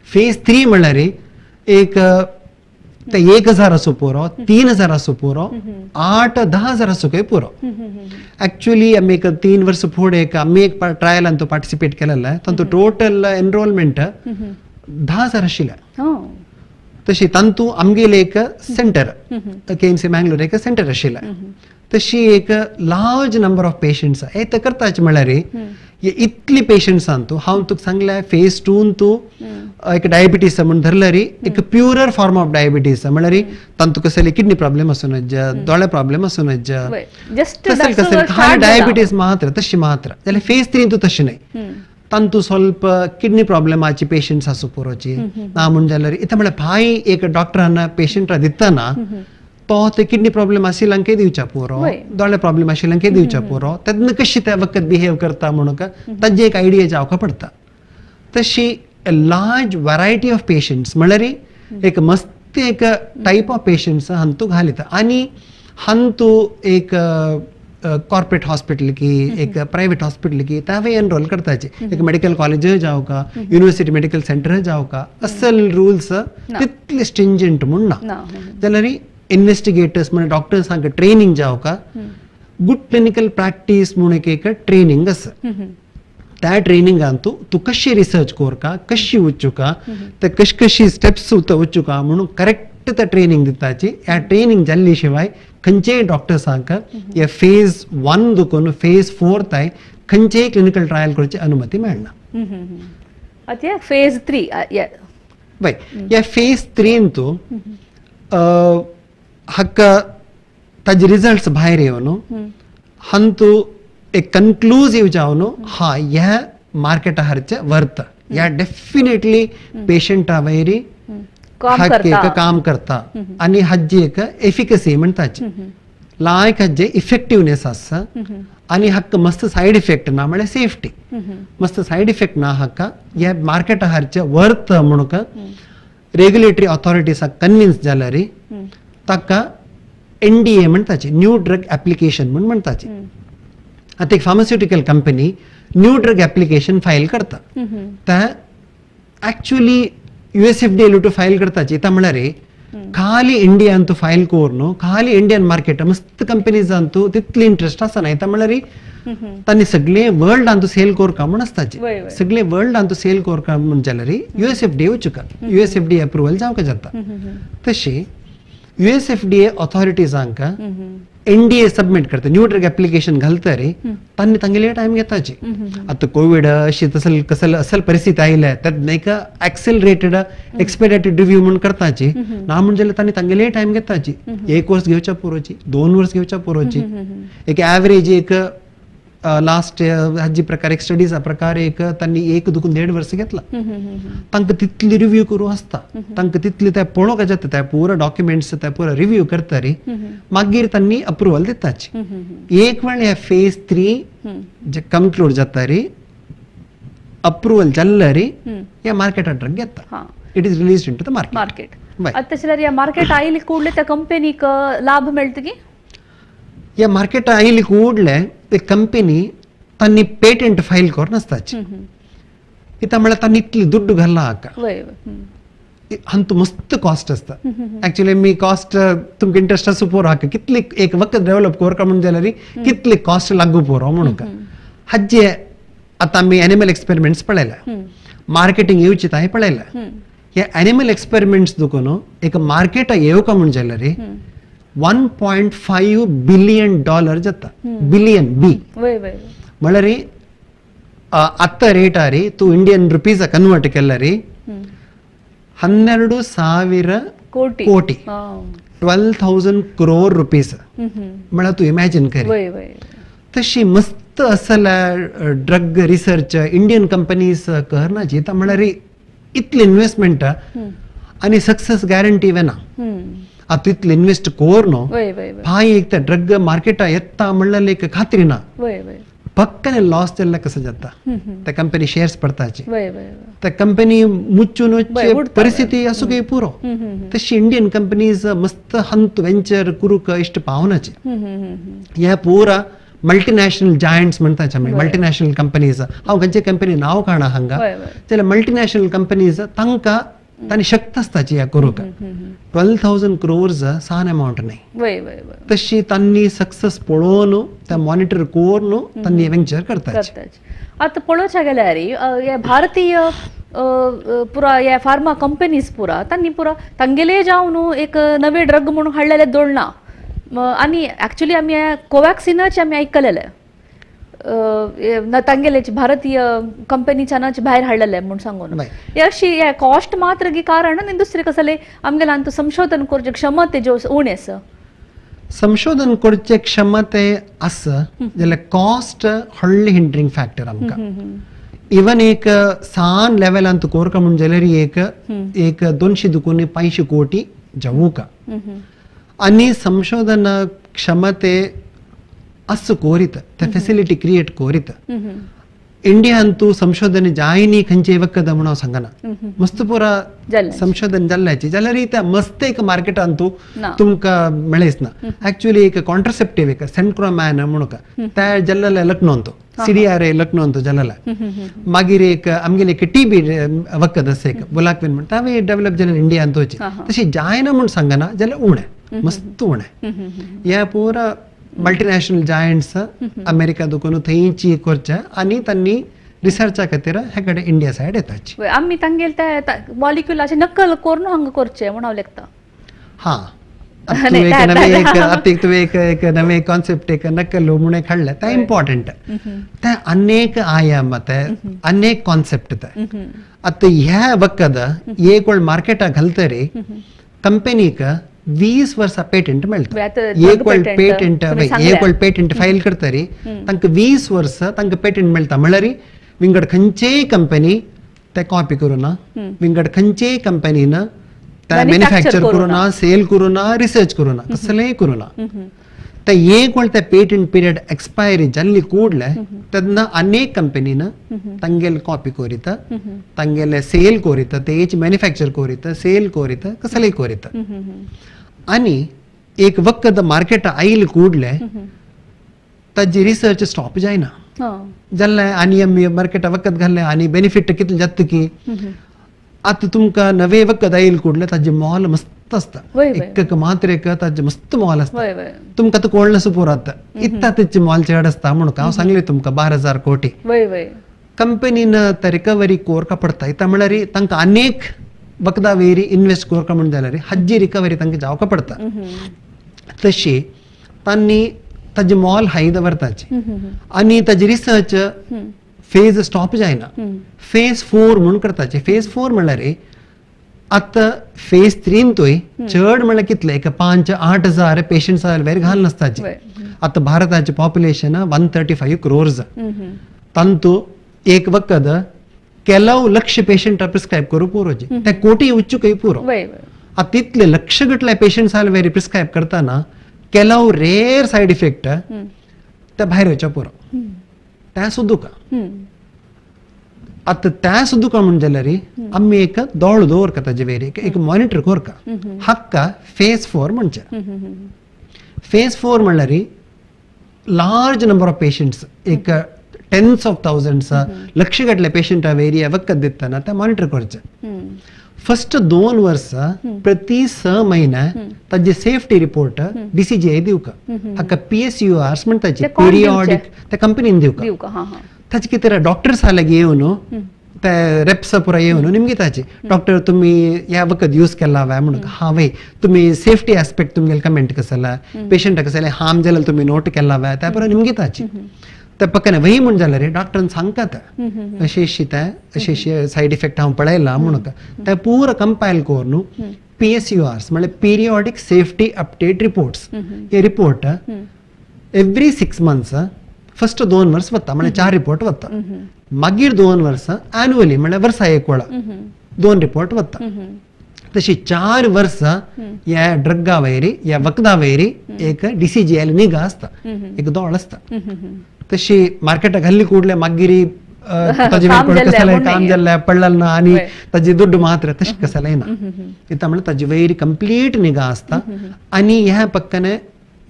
फेज 3 म्हणल्यार एक ते 1000 आसूं पुरो, 3000 आसूं पुरो, 8-10 हजार आसूं काय पुरो. ऍक्च्युअली आमी एक 3 वर्स फुडें एक आमी एक ट्रायलान तो पार्टिसिपेट केलेलें, तातूंत टोटल एनरोलमेंट 10,000 आशिल्लें. तशी तातूंत आमगेलें एक सेंटर KMC Mangalore एक सेंटर आशिल्लें. तशी एक लार्ज नंबर ऑफ पेशंट्स हे ते करताचे म्हणल्यार इतली पेशंट्सान तूं हांव तुका सांगलें फेज 2 तूं एक डायबिटीस म्हूण धरल्यार एक प्युरर फॉर्म ऑफ डायबिटीस म्हणल्यार तांतू कसले किडनी प्रॉब्लेम आसूं नज, दोळे प्रॉब्लेम आसूं नज, कसले कसले खाली डायबिटीस मात्र तशी मात्र. जाल्यार फेज 3 तूं तशें न्हय, तांतू स्वल्प किडनी प्रॉब्लेमाची पेशंट्स आसूं पुरोची ना म्हूण जाल्यार इतां म्हळ्यार भाय एक डॉक्टरान पेशंटा दितना तो ते किडनी प्रॉब्लेम आशिल्ल्यांकय दिवच्या पुरो, दोळे प्रॉब्लेम आशिल्ल्यांकय दिवच्या पुरो, तेन्ना कशी ते वखद बिहेव करता म्हणून ताजी एक आयडिया जावका पडटा. तशी लार्ज वरायटी ऑफ पेशंट्स म्हणल्यार एक मस्त एक टायप ऑफ पेशंट्स हांतू घालिता. आनी हांतू एक कॉर्पोरेट हॉस्पिटल की एक प्रायवेट हॉस्पिटल की तावे एनरोल करताचे, एक मेडिकल कॉलेज जावका, युनिवर्सिटी मेडिकल सेंटर जावका, असल रुल्स तितले स्ट्रिंजंट म्हूण ना. जाल्यार इन्वेस्टिगेटर्स म्हणजे डॉक्टर्सांक ट्रेनिंग जावका, गुड क्लिनिकल प्रॅक्टीस म्हूण एक ट्रेनिंग आसा. त्या ट्रेनिंगान तूं तूं कशी रिसर्च करका, कशी वचुका, ते कशी कशी स्टेप्स वचुका म्हणून करेक्ट ते ट्रेनिंग दिताची. ह्या ट्रेनिंग जाल्ली शिवाय खंयचेय डॉक्टर्सांक हे फेज 1 दुकून फेज 4 ताय खंयचेय क्लिनिकल ट्रायल करची अनुमती मेळना. आतां फेज 3 वय, ह्या फेज 3 तूं हाका ताजे रिजल्ट्स भायर येवन हांतू एक कन्क्लुजीव जावन हा ह्या मार्केटा हारचे वर्त, ह्या डेफिनेटली पेशंटा वयरी काम करता आनी हाजी एक एफिकसी म्हणटाची लायक हाजे इफेक्टिवनेस आसा आनी हाका मस्त सायड इफेक्ट ना म्हळ्यार सेफ्टी मस्त सायड इफेक्ट ना हाका हे मार्केटा हारचे वर्थ म्हणून रेग्युलेटरी ऑथॉरिटीसाक कन्विन्स जाल्यार ताका एनडीए म्हणटाची, न्यू ड्रग एप्लिकेशन म्हूण म्हणटाची. आतां एक pharmaceutical company new drug application file करता, ते एक्चुअली यूएसएफडीए टू फायल करताची. ता म्हळ्यार खाली इंडियान तूं फायल कर न्हू, खाली इंडियन मार्केट मस्त कंपनीजान तूं तितली इंट्रस्ट आसना. येता म्हळ्यार तांणी सगळे वर्ल्डान तूं सेल करका म्हूण आसताची, सगळे वर्ल्डान तूं सेल करका म्हूण जाल्यार यूएसएफडीए वचुका, यूएसएफडीए अप्रुवल जावंक जाता. तशी यूएसएफडीए ऑथॉरिटीजांक एनडीए सबमिट करता, न्यू ड्रग एप्लिकेशन घालता रे, तांणी तांगेले टायम घेताची. आतां कोवीड अशी तसल कसल असल परिस्थिती आयल्या त्यात नाही का एक्सेलरेटेड एक्सपेडायटेड रिव्ह्यू म्हूण करताची ना, म्हण जाल्यार तांणी तांगेले टायम घेताची. एक वर्स घेवच्या पुरोची, 2 वर्स घेवच्या पुरोची. एक ॲव्हरेज एक लास्ट हाजी प्रकार एक स्टडीजा प्रकार एक तांणी 1 दुखून 1.5 वर्स घेतला. तांकां तितली रिव्ह्यू करूं आसता, तांकां तितली ते पळोवंक जाता, ते पुरो डॉक्युमेंट्स ते पुरो रिव्ह्यू करता रे, मागीर तांणी अप्रुवल दिताची. एक वेळ हे फेज 3 जे कंक्लूड जाता रे, अप्रुवल जाल्ले रे, ह्या मार्केटात ड्रग घेता, it is released into the market. Market आतां जाल्यार ह्या मार्केट आयली कूडले त्या कंपनीक लाभ मेळटा की ह्या मार्केट आयली कूडले ते कंपनी तांणी पेटंट फायल करून आसताची. इता म्हळ्यार तांणी इतली दुड्डू घाल्ला हाका, हांतू मस्त कॉस्ट आसता. एक्चुअली मी कॉस्ट तुमकां इंट्रस्ट आसूं पुरो, हाका कितली एक वखद डेव्हलप करका म्हूण जाल्यार कितली कॉस्ट लागू पुरो म्हणून. हाजे आतां आमी एनिमल एक्सपेरिमेंट्स पळयल्या, मार्केटींग येवची तांय पळयल्या. हे एनिमल एक्सपेरिमेंट्स दुखून एक मार्केटा येवका म्हूण जाल्यार $1.5 बिलियन जाता, बिलियन बी म्हळ्यार आतां रेट रे तूं इंडियन रुपीज कन्वर्ट केल्यार 12,000 कोटी, 12,000 क्रोर रुपीज म्हळ्यार तूं इमॅजिन कर. तशी मस्त असल ड्रग रिसर्च इंडियन कंपनीज करना जी, म्हळ्यार इतली इन्व्हेस्टमेंट आनी सक्सेस गॅरंटी वेना. आतां इतले इन्वेस्ट कर न्हू भाय एक त्या ड्रग मार्केटा येता म्हणल्यार एक खात्री ना, पक्कने लॉस जाल्ल्या कसं जाता, त्या कंपनी शेअर्स पडताची, त्या कंपनी मुच्चून परिस्थिती आसूं काय पुरो. तशी इंडियन कंपनीज मस्त हंत वेंचर करूंक इश्ट पावनाचे. ह्या पुरा मल्टीनॅशनल जायंट्स म्हणटाचे आमी, मल्टीनॅशनल कंपनीज, हांव खंयचे कंपनी नांव काडना हांगा, जाल्यार मल्टीनॅशनल कंपनीज तांकां तांणी शक्त आसताची ह्या करूंक. 12,000 क्रोर्स सान अमावंट न्हय, तशी तांणी सक्सेस पळोवन ते मॉनिटर करून तांणी वेंचर करतात. आतां पळोवच्या गेल्यार हे भारतीय पुरा हे फार्मा कंपनीज पुरा तांणी पुरा तांगेले जावन एक नवे ड्रग म्हणून हाडलेले दोळना. आनी एक्चुअली आमी कोवॅक्सिनाचे आमी आयकलेले तांगेले भारतीय कंपनीच्यानच भायर हाडलेले म्हूण सांगून. अशी कॉस्ट मात्र गी कारण आनी दुसरें कसले आमगेले आनी संशोधन करचे क्षमते ज्यो उणें आसा, संशोधन करचे क्षमते आसा जाल्यार कॉस्ट व्हडली हिंडरिंग फॅक्टर आमकां. इवन एक सान लेवलान तूं करका म्हूण जाल्यार एक एक 200 दुखून 500 कोटी जावूका. आनी संशोधन क्षमते असं कोरीत त्या फेसिलिटी क्रिएट कोरीत. इंडियान तूं संशोधन जायनी खंयचे वखद म्हणून हांव सांगना, मस्त पुरा संशोधन जाल्ल्याची जाल्यार त्या मस्त एक मार्केटान तूं तुमकां मेळच ना. एक्चुअली एक कॉन्ट्रासेप्टीव एक सेंट्रोमॅन म्हणून त्या जाल्लें लग्न तो CDRA Lucknow अंत जाल्लें. मागीर एक आमगेले एक टीबी वखद आसा एक बुलाक्विन म्हणटा, हांवें डेव्हलप जालें इंडियान तोची. तशी जायना म्हूण सांगना जाल्यार उणें, मस्त उणें. ह्या पुरा मल्टीनॅशनल जायंट्स अमेरिका दुखून थंयची करचे आनी तांणी रिसर्चा खातीर हे कडेन इंडिया सायड येताची. आमी तांगेले ते मॉलिक्युलाचे नक्कल करून हांगा करचे म्हूण हांव लेखता. हां, आतां तुवें एक नवें कॉन्सेप्ट एक नक्कल म्हूण एक हाडलें, तें इम्पॉर्टंट. तें अनेक आयाम, तें अनेक कॉन्सेप्ट. तें आतां ह्या वखद एक वेळ मार्केटाक घालतरी कंपनीक 20 वर्सां पेटंट मेळटा. एक वेळ पेटंट, एक वेळ पेटंट फायल करतरी तांकां 20 वर्सां तांकां पेटंट मेळटा. म्हणल्यार विंगड खंयचेय कंपनी ते कॉपी करूं ना, विंगड खंयचेय कंपनीन ते मॅन्युफॅक्चर करूं ना, सेल करूं ना, रिसर्च करूं ना, कसलेंय करूं ना. ते एक वेळ ते पेटंट पिरियड एक्सपायरी जाल्ली कूडले तेन्ना अनेक कंपनीन तांगेले कॉपी कोरिता, तांगेले सेल कोरिता, तेच मॅन्युफॅक्चर कोरिता, सेल कोरिता, कसलेय कोरिता. आनी एक वखद मार्केटा आयले कूडले ताजी रिसर्च स्टॉप जायना जाल्लें आनी आमी मार्केटा वखद घाल्लें आनी बेनिफीट कितलें जाता की आतां तुमकां नवे वखद आयल कूडले ताजें मोल मस्त आसता, एक एक मात्रेक ताजें मस्त मोल आसता, तुमकां आतां कोण नासो पुरो आतां इत्ता तेचें मोल चड आसता म्हणून हांव सांगलें तुमकां 12,000 कोटी. कंपनीन ते रिकवरी कोरका पडटा, इतां म्हळ्यार तांकां अनेक वखदां वयर इन्वेस्ट कोरका म्हण जाल्यार हाजी रिकवरी तांकां जावका पडटा. तशी तांणी ताजें मोल हाय दवरताची आनी ताजी रिसर्च फेज स्टॉप जायना, फेज 4 म्हूण करताचे. फेज 4 म्हणल्यार आतां फेज 3 तूय चड म्हणल्यार कितले एक 5-8 हजार पेशंट्स वयर घाल नासताचे. आतां भारताचें पॉप्युलेशन 135 क्रोर्स, तांतू एक वखद केलाव लक्ष पेशंट प्रिस्क्रायब करूं पुरो, ते कोटी उच्चूकय पुरो. आतां तितले लक्ष गटले पेशंट्स वयर प्रिस्क्रायब करतना केलाव रेर सायड इफेक्ट ते भायर वयच्या पुरो, त्या सुद्दां आतां त्या सुद्दां म्हण जाल्यार आमी एक दोळ दवरता ताजे वयर, एक मॉनिटर करता, हाका फेज 4 म्हणचे. फेज 4 म्हणल्यार लार्ज नंबर ऑफ पेशंट्स, एक टेन्स ऑफ थावजंड्स लक्ष गटले पेशंटा वयर वखद दितना ते मॉनिटर करचे. फर्स्ट 2 वर्सां प्रति 6 महिने ताजे सेफ्टी रिपोर्ट DCGI दिवका, हाका PSURs म्हणटाचे, पिरियॉडिक त्या कंपनीन दिवका. ताचे कितें डॉक्टर्स लागीं येवन ते रेप्स पुरा येवन निमगे ताचे डॉक्टर तुमी ह्या वखद यूज केला काय म्हणून, हा वय तुमी सेफ्टी एस्पेक्ट तुमगेले कमेंट कसला, पेशंटा कसले हार्म जाल्यार तुमी नोट केला काय, त्या पुरा निमगे ताची ते पक्कने वही म्हूण जाल्यार डॉक्टरान सांगता अशें अशी ते अशें अशें सायड इफेक्ट हांव पळयला म्हणून ते पुरा कंपायल करून PSURs म्हळ्यार पिरियॉडिक सेफ्टी अपडेट रिपोर्ट्स, हे रिपोर्ट एवरी 6 मंथ्स फर्स्ट 2 वर्स वता, म्हळ्यार 4 रिपोर्ट वता, मागीर 2 वर्सां एन्युअली म्हळ्यार वर्सा एक वेळा 2 रिपोर्ट वता. तशी 4 वर्सां ह्या ड्रगा वयर ह्या वखदा वयर एक DCGI निगा आसता, एक दोळ आसता. तशी मार्केटाक घाल्ली कूडले मागीर ताजे काम जाल्लें पडलें ना आनी ताजे दुड्ड मात्र तशें कसलें ना, इतां म्हळ्यार ताजे वयर कंप्लीट निगा आसता. आनी ह्या पक्कने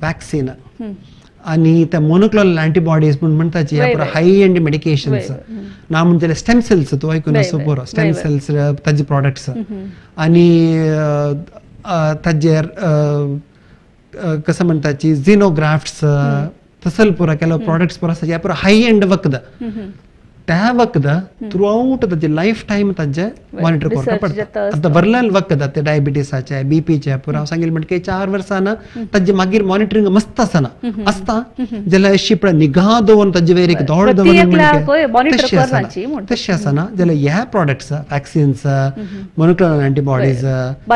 वॅक्सिन आनी ते मोनोक्लोनल अँटीबॉडीज म्हूण म्हणटाची ह्या पुरो हाय एंड मेडिकेशन्स ना म्हण जाल्यार स्टेम सेल्स तूं आयकून आसो पुरो, स्टेम सेल्स ताजे प्रोडक्ट्स आनी ताजेर कसं म्हणटाची झिनोग्राफ्ट्स तसल पुरा केलो प्रोडक्ट्स पुरो आसा, ह्या पुरो हाय एंड वखद त्या वखद थ्रू आउट ताजे लायफ टायम ताजे मॉनिटर करपाक पडटा. आतां वरलाल वखद ते डायबिटीसाचे बीपीचे पुरो हांव सांगिल्लें म्हणटकीर 4 वर्सां ताजे मागीर मॉनिटरींग मस्त आसना आसता जाल्यार अशी पळय निगा दवरून ताजे वयर एक दोळ दवरून तशें आसना, तशें आसना जाल्यार ह्या products vaccines, monoclonal antibodies,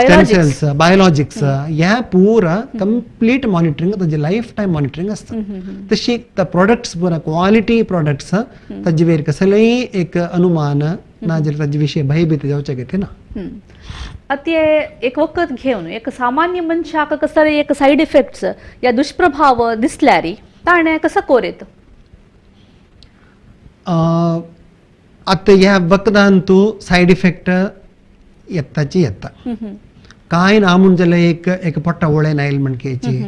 stem cells, biologics ह्या पुरा कंप्लीट मॉनिटरींग ताजे लायफ टायम मॉनिटरींग आसता. तशी प्रोडक्ट्स पुरा क्वालिटी प्रोडक्ट्स ताजे वयर कसलेय एक अनुमान ना जाल्यार ताजे विशय भयभीत जावचें गती ना. आतां एक वखद घेवन एक सामान्य मनशाक कसले एक सायड इफेक्ट्स या दुष्प्रभाव दिसल्यार ताणें कसो कोरेत? आतां ह्या वखदान तूं सायड इफेक्ट येताची येता, कांय ना म्हूण जाल्यार एक एक पोट्टा वळेन आयल म्हणकेची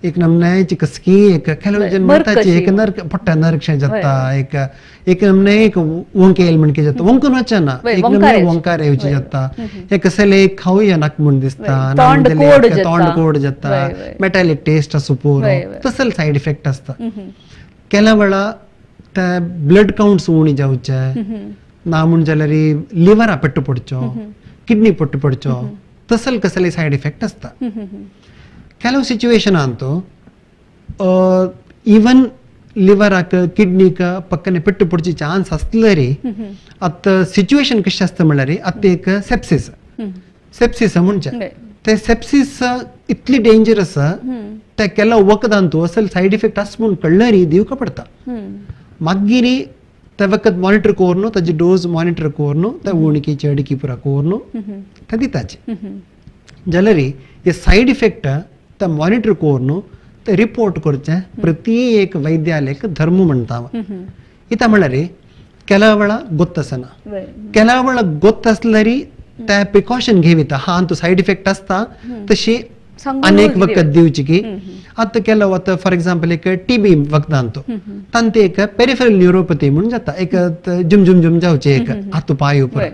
एक नमनायची कसकी एक ಕೆಲವು जन म्हणताची एक नर्क पोट्टा नरक्षण जाता, एक एक नमने एक वोंक येयल म्हणके जाता, वोंकून वचना एक नमने वोंकार येवची जाता, एक कसले खावया नाक म्हूण दिसता, तोंड कोड जाता, मेटॅलिक टेस्ट आसो पुरो, तसल सायड इफेक्ट आसता. केला वेळा ते ब्लड काउंट्स उणी जावचे ना म्हूण जाल्यार लिवरा पेट्टो पडचो, किडनी पट्टो पडचो, तसल कसले सायड इफेक्ट आसता. ಕೆಲವು ಸಿಚುವೇಶನ್ ಅಂತೂ ಈವನ್ ಲಿವರಾक किडनीक पक्कने पेट्टु पडची चान्स आसलेरी आतां सिचुएशन कशें आसता म्हणल्यार आतां एक सेप्सिस, सेप्सिस म्हणचे ते सेप्सिस इतली डेंजरस ते केला वखदान तूं असल सायड इफेक्ट आसा म्हूण कळ्ळरी दिवका पडटा. मागीर ते वखद मॉनिटर करून ताजी डोज मॉनिटर करून ते उणकी चडकी पुरा करून ते दिताचे जाल्यार हे सायड इफेक्ट ते मॉनिटर करून ते रिपोर्ट करचें प्रति एक वैद्यालयक धर्म म्हणटा. इता म्हळ्यार ಕೆಲವು ಗೊತ್ತಸನ ಕೆಲವು ಗೊತ್ತसल्यारी ते प्रिकॉशन घेविता हा तू सायड इफेक्ट आसता तशी अनेक वखद दिवची की. आतां केलो आतां फॉर एग्जाम्पल एक टीबी वखदान तो तांते एक पेरिफेरल न्युरोपथी म्हणून जाता, एक झुम झुम झुम जावचे एक हातू पांय उपर,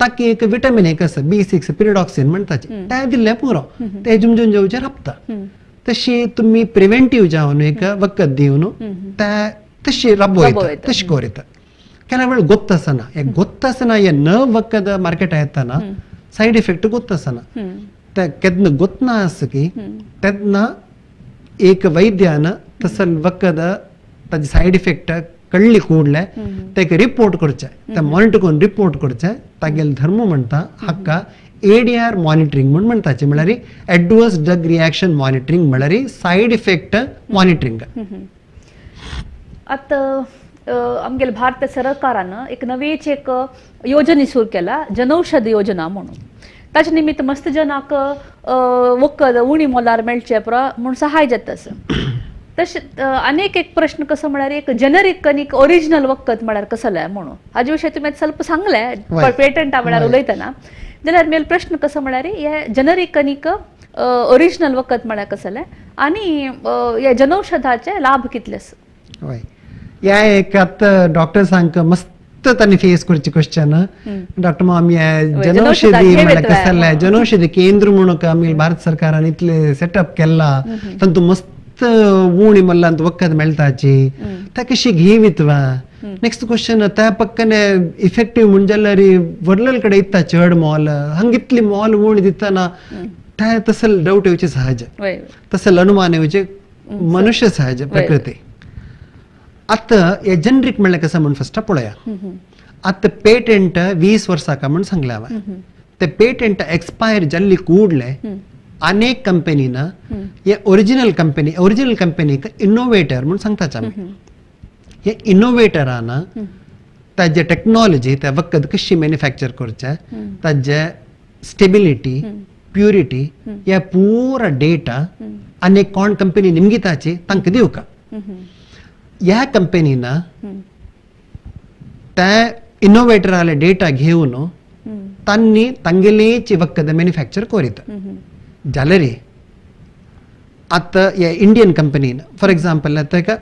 ताकी एक विटामीन एक आसा B6 पिरिडॉक्सिन म्हणटाचे, ते दिल्ले पुरो ते झुम झुम जावचे राबता. तशी तुमी प्रिवेंटीव जावन एक वखद दिवन ते तशी राबयता तशी करता. ಕೆಲವು ವೇಳೆ ಗೊತ್ತಸನ ಗೊತ್ತಸನ न वखद मार्केट येताना सायड इफेक्ट ಗೊತ್ತಸನ केन्ना ಗೊತ್ತನ आसा की तेन्ना एक वैद्यान तसल वखद ताजे सायड इफेक्ट कळ्ळी कूडले तेका रिपोर्ट करचें, ते मॉनिटर करून रिपोर्ट करचें. तागेले धर्म म्हणटा हाका ADR monitoring म्हूण म्हणटाचे, म्हळ्यार एडवर्स ड्रग रिएक्शन मॉनिटरींग म्हळ्यार सायड इफेक्ट मॉनिटरींग. आतां आमगेले भारत सरकारान एक नवीच एक योजना सुरू केला, जनौषध योजना म्हणून. ताचे निमित्त मस्त जनाक वखद उणी मोलार मेळचे म्हूण सहाय जाता. तशें अनेक एक प्रश्न कसो म्हळ्यार एक जेनरीक आनी एक ओरिजिनल वखद म्हळ्यार कसलें म्हणून हाजे विशय तुमी ಸ್ವಲ್ಪ सांगलें पेटंटा वेळार उलयतना, जाल्यार मेल प्रश्न कसो म्हळ्यार हे जेनरीक आनी ओरिजिनल वखद म्हळ्यार कसलें आनी हे जनौषधाचे लाभ कितले आसा? हय, ह्या एक आतां डॉक्टर्सांक मस्त तांणी फेस करचे क्वेश्चन. डॉक्टर आमी जनौषधी म्हळ्यार कसलें जनौषधी केंद्र म्हणून आमी भारत सरकारान इतले सेटअप केला, तांतू मस्त उणी मल्लांत वखद मेळटाची, त्या कशी घेवीत वा? नेक्स्ट क्वेश्चन त्या पक्कने इफेक्टीव म्हण जाल्यार व्हडले कडेन इत्ता चड मोल, हांगा इतली मोल उणी दितना त्या तसल डावट येवचे सहज, तसल अनुमान येवचे मनुष्य सहज प्रकृती. आतां हे जनरीक म्हणल्यार कसं म्हण फस्ट पळोवया. आतां पेटंट 20 वर्सां का म्हण सांगलें हांवें, ते पेटंट एक्सपायर जाल्ली कूडले अनेक कंपनीन हे ओरिजिनल कंपनी, ओरिजिनल कंपनीक इनोवेटर म्हूण सांगताच आमी. हे इनोवेटरान ताजे टेक्नॉलॉजी, त्या वखद कशी मॅन्युफॅक्चर करचें, ताजे स्टेबिलिटी, प्युरिटी, हे पुरा डेटा अनेक कोण कंपनी निमगिताची तांकां दिवका. ह्या कंपनीन त्या इनोवेटराले डेटा घेवन तांणी तांगेलेच वखद मॅन्युफॅक्चर करीत जाल्यार आतां ह्या इंडियन कंपनीन फॉर एग्जाम्पल आतां एका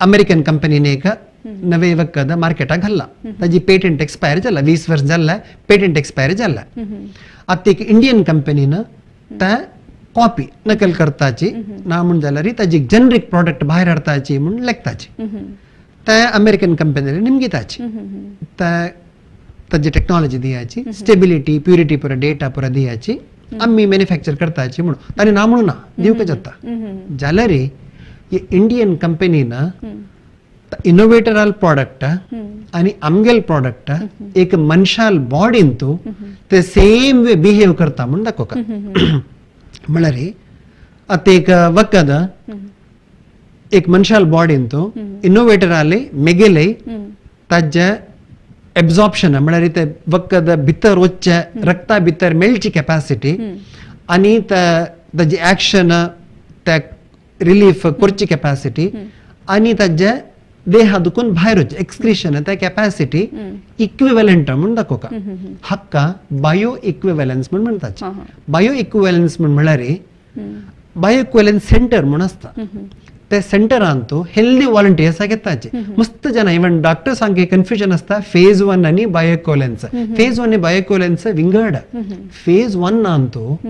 अमेरिकन कंपनीन एक नवे वखद मार्केटाक घाल्ला, ताजी पेटंट एक्सपायर जाला, 20 वर्स जाल्लें पेटंट एक्सपायर जाला. आतां एक इंडियन कंपनीन त्या कॉपी नकल करताची ना म्हूण जाल्यार ताजी जनरीक प्रॉडक्ट भायर हाडटाची म्हूण लेखताची, त्या अमेरिकन कंपनीन निमगिताची, त्या ताजी टेक्नॉलॉजी दियाची, स्टेबिलिटी प्युरिटी पुरा डेटा पुरा दियाची, आमी मॅन्युफॅक्चर करताची म्हणून ताणी ना म्हणून ना दिवंक जाता. जाल्यार ही इंडियन कंपनीन इनोवेटराल प्रॉडक्ट आनी आमगेल प्रॉडक्ट एक मनशाल बॉडीन तूं ते सेम वे बिहेव करता म्हूण दाखोवका. म्हळ्यार आतां एक वखद एक मनशाल बॉडीन तूं इनोवेटराले मेगेले ताजे एब्जॉर्प्शन म्हळ्यार ते वखद भितर वचचें, रक्ता भितर मेळची कॅपॅसिटी आनी ताजी एक्शन, त्या रिलीफ करची कॅपॅसिटी आनी ताजे देहा दुखून भायर वचचें एक्सक्रिशन, त्या कॅपॅसिटी इक्विवेलंट म्हूण दाखोवका. हाका बायो इक्विवेलन्स म्हूण म्हणटाचे. बायो इक्विवेलन्स म्हूण म्हळ्यार बायो इक्विवेलन्स सेंटर म्हूण आसता, त्या सेंटरान तो हेल्दी वॉलंटियर्स घेताचे मस्त जाणां. इवन डॉक्टर्सांक कन्फ्युजन आसता फेज 1 आनी बायो इक्विवेलन्स. फेज 1 आनी बायो इक्विवेलन्स विंगड. फेज 1 तो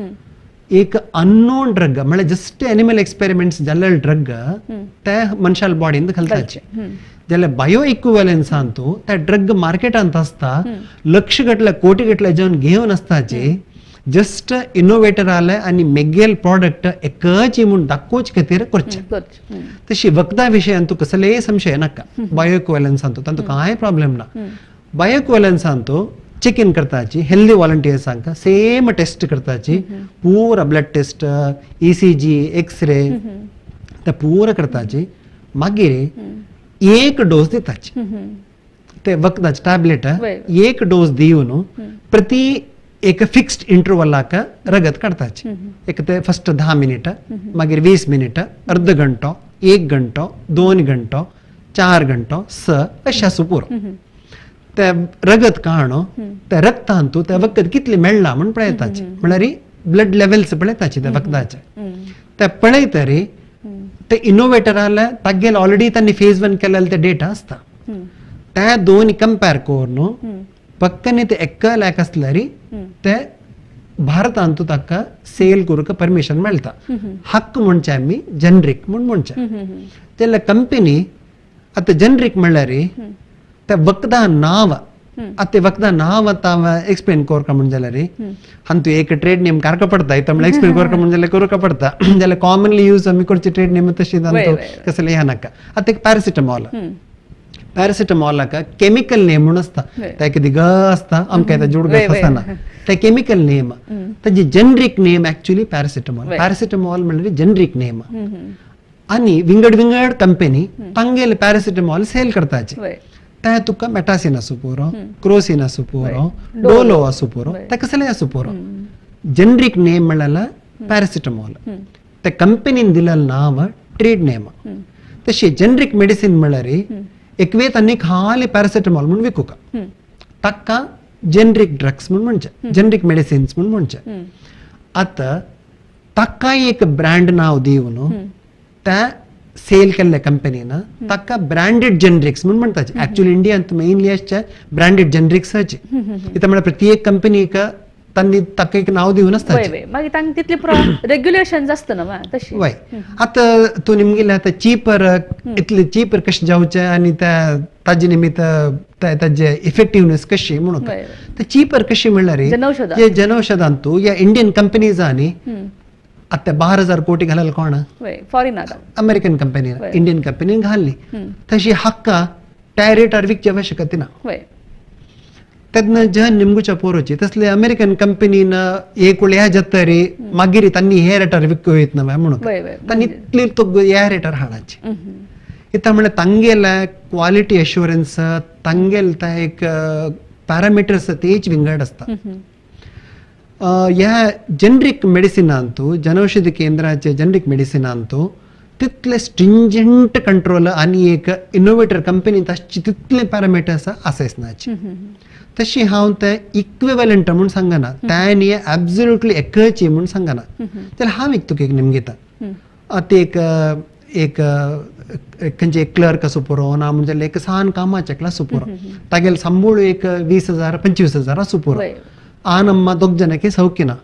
एक अननोन ड्रग म्हळ्यार जस्ट एनिमल एक्सपेरिमेंट्स जाल्ले ड्रग ते मनशाल बॉडीन घालताचे. जाल्यार बायो इक्विवेलन्सान तो त्या ड्रग मार्केटांत आसता, लक्ष गटले कोटी गटले जेवन घेवन आसताचे, जस्ट इनोवेटर आले आनी मेगेल प्रॉडक्ट एकच म्हूण दाखोवचे खातीर करचें. तशी वखदा विशयान तूं कसलेय संशय नाका. बायो इक्विवेलन्सान तो तांतूं कांय प्रॉब्लेम ना. बायो इक्विवेलन्सान तो चेक इन करताची हेल्दी वॉलंटियर्सांक सेम टेस्ट करताची, पुरा blood test, ECG, x ray ते पुरा करताची. मागीर एक डोस दिताची, ते वखदाचे टॅबलेट एक डोस दिवन प्रति एक फिक्स्ड इंटरवलाक रगत काडताची. एक ते फस्ट 10 मिनिट, मागीर 20 मिनिट, अर्द घंटो, 1 घंटो, 2 घंटो, 4 घंटो, 6 अशें आसूं पुरो. ते रगत काडून त्या रक्तांतू त्या वखद कितलें मेळ्ळां म्हूण पळयताची, म्हळ्यार ब्लड लेवल्स पळयताची त्या वखदाचे. ते पळयतरी ते इनोवेटर आले तागेले ऑलरेडी तांणी फेज 1 केलेले ते डेटा आसता, त्या दोन कंपेर करून पक्कने ते एकल्याक आसल्यार ते भारतांतू ताका सेल करूंक परमिशन मेळटा. हक्क म्हणचे आमी जनरीक म्हूण म्हणचे. जाल्यार कंपनी आतां जनरीक म्हणल्यार त्या वखदां नांव, आतां वखदां नांव आतां हांव एक्सप्लेन करता म्हण जाल्यार हांतू एक ट्रेड नेम सारको पडटा, इतलें म्हणल्यार एक्सप्लेन करता म्हण जाल्यार करूंक पडटा. जाल्यार कॉमनली यूज आमी करचे ट्रेड नेम तशी तांतू कसलें हें नाका. आतां एक पॅरासिटामॉल, पॅरासिटामॉलाक केमिकल नेम म्हूण आसता, ते कितें ग आसता आमकां आतां जोड आसना, ते केमिकल नेम. ताजी generic name actually paracetamol. Paracetamol म्हणल्यार जनरीक नेम. आनी विंगड विंगड कंपनी तांगेले पॅरासिटामॉल सेल करताचे. ते तुका मेटासिन आसूं पुरो, क्रोसिन आसूं पुरो, डोलो आसूं पुरो, ते कसलें आसूं पुरो. जनरीक नेम म्हणल्यार पॅरासिटामॉल, ते कंपनीन दिलेलें नांव ट्रेड नेम. तशें जनरीक मेडिसीन म्हणल्यार एकवेत आनी खाली पॅरासिटामॉल म्हूण विकूका, ताका जनरीक ड्रग्स म्हूण म्हणचे, जनरीक मेडिसिन्स म्हूण म्हणचे. आतां ताका एक ब्रँड नांव दिवन त्या सेल केल्ल्या कंपनीन ताका ब्रँडेड जनरिक्स म्हूण म्हणटाचे. एक्चुअली इंडियांत मेनली आसचे ब्रँडेड जनरिक्साचे. इतलें म्हळ्यार प्रत्येक कंपनीक तांणी ताका एक नांव दिवन आसता. मागीर तांकां तितलें पुरो रेग्युलेशन आसता न्हू तशें. वय आतां तूं निमगेलें आतां चीपर, इतलें चीपर कशें जावचें आनी त्या ताजे निमित्त ताजे इफेक्टिवनेस कशी म्हणून ते चीपर कशी म्हणल्यार हे जनौषधांतू ह्या इंडियन कंपनीजांनी आतां 12,000 कोटी घालल कोण? फॉरेन, अमेरिकन कंपनी, इंडियन कंपनीन घाल्ली. तशी हक्का त्या रेटार विकचे शकत ना. तेन्ना जन निमगुच्या पोरोची तसले अमेरिकन कंपनीन एक ह्या जातरी मागीर तांणी हे रेटार विकू येत ना म्हणून तांणी इतली तो ह्या रेटार हाडाची. इतलें म्हणल्यार तांगेले क्वालिटी एश्युरन्स, तांगेले ते एक पॅरामिटर्स तेच विंगड आसता. ह्या जनरीक मेडिसिनांतू, जनौषधी केंद्राचे जनरीक मेडिसिनांतू तितले स्ट्रिंजंट कंट्रोल आनी एक इनोवेटर कंपनी ताची तितले पॅरामिटर्स आसायच नाची. तशी हांव ते इक्विवेलंट म्हूण सांगना, तें एब्सोल्युटली एकच म्हूण सांगना. जाल्यार हांव एक तुका एक निमगिता. आतां एक एक खंयचे एक क्लर्क आसूं पुरो, ना म्हणजे एक सान कामाचें एकलो आसूं पुरो, तागेले संबूळ एक 20,000 25,000 आसूं पुरो. आनम्मा दोग जाणांक सौकिना,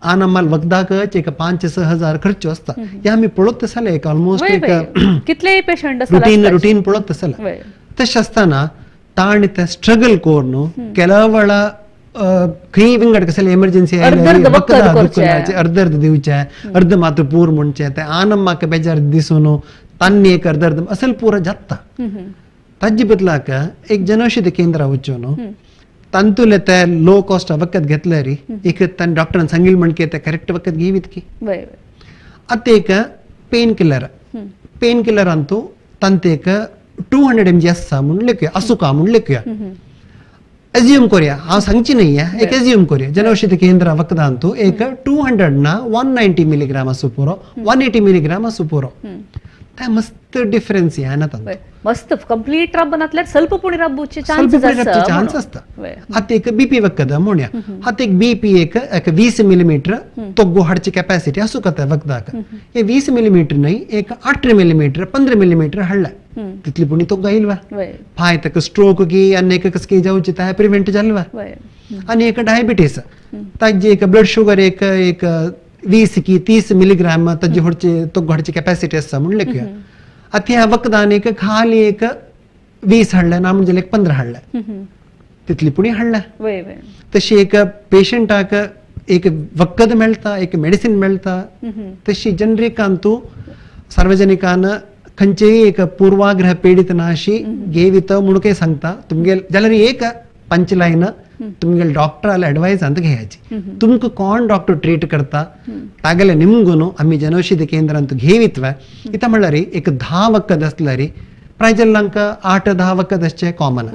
आनम्माल वखदाकच एक 5-6 हजार खर्च आसता. हे आमी पळोवत आसले एक ऑलमोस्ट एक कितलेय पेशंट रुटीन रुटीन पळोवत आसले. तशें आसतना ताणें ते स्ट्रगल करून केला वेळा खंय विंगड कसले एमर्जन्सी आयल्यार अर्द अर्द दिवचें, अर्द मात्र पूर म्हणचें, ते आनम्माक बेजार दिसून तांणी एक अर्द अर्द असल पुरो जाता. ताजे बदलाक एक जनौषधी केंद्रा वचून तांतुले ते लो कॉस्ट वखद घेतल्यार एक तांणी डॉक्टरान सांगिल्लें म्हण ते करेक्ट वखद घेवीत की. आतां एक पेन किलर, पेन किलरांतू तांतू एक 200 mg आसा म्हूण लेखुया, आसूका म्हूण लेखुया, एज्यूम करूया, हांव सांगची न्हय, एक एज्यूम करूया. जनौषधी केंद्रा वखदांतू एक 200 ना 190 मिलीग्राम आसूं पुरो, 180 मिलीग्राम आसूं पुरो. ते मस्त डिफरन्स येना तांतू. मस्त कंप्लीट रब्ब नातल्यार स्वल्प पुणी रब्बुचे चान्स आसता. आतां एक बीपी वखद म्हणया, आतां एक बीपी एक 20 मिलीमीटर तोग्गो हाडची कॅपॅसिटी आसूं त्या वखदाक. हे 20 मिलीमीटर न्हय, एक 18 मिलीमीटर 15 मिलीमीटर हाडल्या तितली पुणी तोग्गो आयलवा फाय ताका स्ट्रोक की आनी एक कसकी जावची ते प्रिवेंट जालवा. आनी एक डायबिटीस ताजी एक ब्लड शुगर एक एक 20 की 30 मिलीग्राम ताजी होडची तोग्गो हाडची कॅपॅसिटी आसा म्हूण लेखुया. आतां ह्या वखदान एक खाली एक 20 हाडलें ना म्हणजे एक 15 हाडलें तितली पुणी हाडल्या. तशी एक पेशंटाक एक वखद मेळटा, एक मेडिसीन मेळटा. तशी जनरिकांतू सार्वजनिकान खंयचेय एक पूर्वाग्रह पीडित ना अशी घेवीत म्हणून काय सांगता तुमगेल जाल्यार एक पंच लायन तुमगेले डॉक्टराले एडवायस अंत घेयाची. तुमकां कोण डॉक्टर ट्रीट करता तागेले निमगून आमी जनौषधी केंद्रांत घेवित्वे. इतलें म्हणल्यार एक 10 वखद आसल्यार प्रायजल्लांक 8-10 वखद आसचें कॉमन.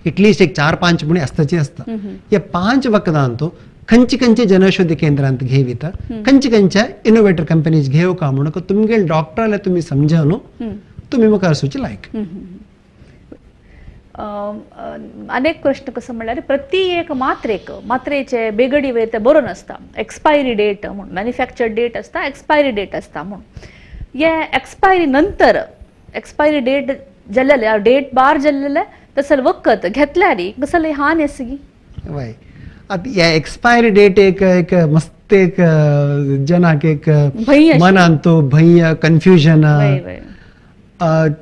एटलिस्ट एक 4-5 म्हूण आसताची आसता. हे 5 वखदांतू खंयचे खंयचे जनौषधी केंद्रांत घेविता, खंयचे खंयच्या इनोवेटर कंपनीज घेव का म्हणून तुमगे डॉक्टराला तुम्ही समजावून तुम्ही मुखार सुची लायक. अनेक प्रश्न कसं म्हणल्यार प्रति एक मात्रेक मात्रेचे बेगडी वेळ ते बरोवन आसता एक्सपायरी डेट म्हूण, मॅन्युफॅक्चर डेट आसता, एक्सपायरी डेट आसता म्हूण. हे एक्सपायरी नंतर एक्सपायरी डेट जाल्लेले डेट बार जाल्लेले तसले वखद घेतल्यार कसले हान येसगी? वय आतां ह्या एक्सपायरी डेट एक एक मस्त एक जनाक एक मनांत भंय कन्फ्युजन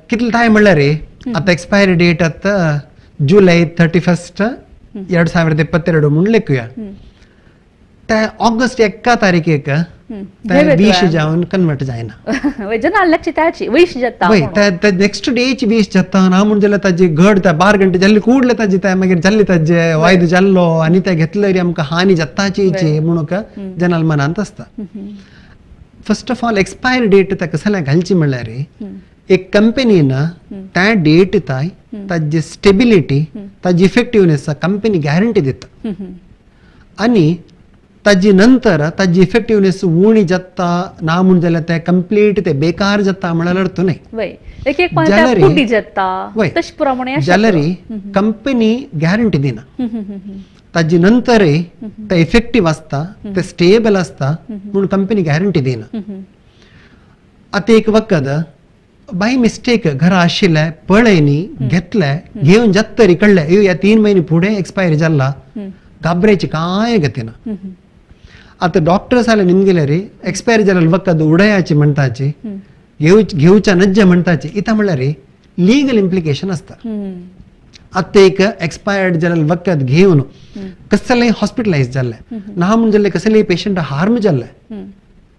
कितले टायम म्हणल्यार रे आता एक्सपायरी डेट आता जुलै 31 2022 म्हणून लेखूया, त्या ऑगस्ट 1 तारखेक वीस जावन कन्वर्ट जायना. नेक्स्ट डेची 20 जाता ना म्हूण जाल्यार ताजी घड त्या 12 घंटे जाल्ली कूडले ताजी त्या मागीर जाल्ली ताजे वायद जाल्लो आनी ते घेतले आमकां हानी जाताची म्हणून जनाल मनांत आसता. First of all expiry date ताका कसलें घालची म्हणल्यार एक कंपनीन त्या डेट ताय ताजी स्टेबिलिटी ताजी इफेक्टिवनेस कंपनी गॅरंटी दिता आनी ताजी नंतर ताजी इफेक्टिवनेस उणी जाता ना म्हूण जाल्यार ते कंप्लीट ते बेकार जाता म्हळ्यार अर्थ न्हय. जाल्यार कंपनी गॅरंटी दिना ताजी नंतरय ते इफेक्टीव आसता ते स्टेबल आसता म्हूण कंपनी गॅरंटी दिना. आतां एक वखद बाय मिस्टेक घरा आशिल्ले पळय न्ही घेतले घेवन जाता तरी कळ्ळें ह्या 3 म्हयने फुडें एक्सपायरी जाल्ला घाबरायची कांय गती ना. आतां डॉक्टर्स आले निमगेले रे एक्सपायरी जाल्ले वखद उडयाची म्हणटाची घेवच्या नज्जे म्हणटाची इतां म्हणल्यार रे लिगल इम्प्लिकेशन आसता. आतां एक एक्सपायर्ड जाल्ले वखद घेवन कसलेय हॉस्पिटलायज जाल्ले ना म्हूण जाल्ले कसलेय पेशंट हार्म जाल्ले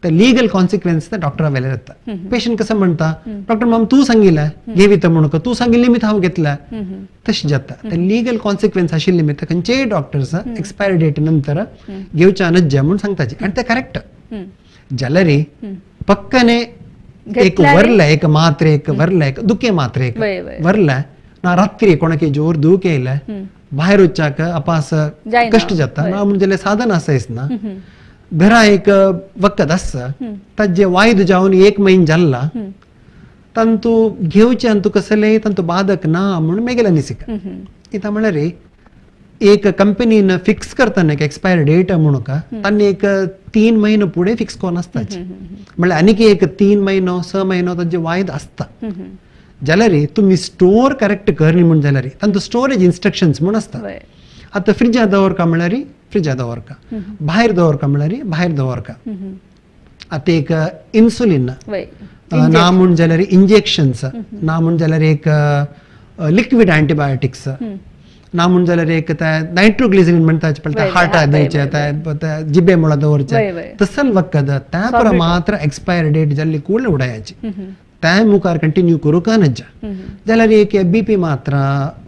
ते लीगल कॉन्सिक्वेन्स ते डॉक्टरा वेल्यार येता. पेशंट कसं म्हणटा डॉक्टर माम तूं सांगिल्लें घेविता म्हणून तूं सांगिल्लें मी हांव घेतलें तशें जाता. ते लीगल कॉन्सिक्वेन्स आशिल्ले निमित्त खंयचेय डॉक्टर्स एक्सपायरी डेट नंतर घेवच्या नज्जे म्हूण सांगताचे आनी ते करेक्ट जाल्यार पक्कने एक वरलें एक मात्रेक वरलें एक दुखे मात्रेक वरलें ना रात्री कोणाक जोर दूख येयलें भायर वचच्याक अपास कश्ट जाता ना म्हूण जाल्यार साधन आसायच ना. घरा एक वखद आसा ताजे वायद जावन 1 म्हयनो जाल्ला तांतू घेवचें आनी तूं कसलें तांतू बादक ना म्हूण मेगेले निसिका. इतां म्हणल्यार एक कंपनीन फिक्स करतना एक एक्सपायरी डेट म्हणून तांणी एक 3 म्हयनो फुडें फिक्स करून आसताचे म्हणल्यार आनीक एक 3 म्हयनो 6 म्हयनो ताजे वायद आसता. जाल्यार तुमी स्टोर करेक्ट करनी म्हूण जाल्यार तांतू स्टोरेज इन्स्ट्रक्शन्स म्हूण आसता. आतां फ्रिजा दवरका म्हणल्यार फ्रिजा दवरका, भायर दवरका म्हणल्यार भायर दवरका. आतां एक इन्सुलीन ना म्हूण जाल्यार इंजेक्शन्स ना म्हूण जाल्यार एक लिक्वीड अँटीबायोटिक्स ना म्हूण जाल्यार एक नायट्रोग्लिसरीन म्हणटा पळय हार्टा दिवचें ते जिबे मुळा दवरचें तसल वखद त्या पुरा मात्र एक्सपायरी डेट जाल्ली कूडले उडयाची त्या मुखार कंटिन्यू करूंक नज्जा. जाल्यार एक बीपी मात्रा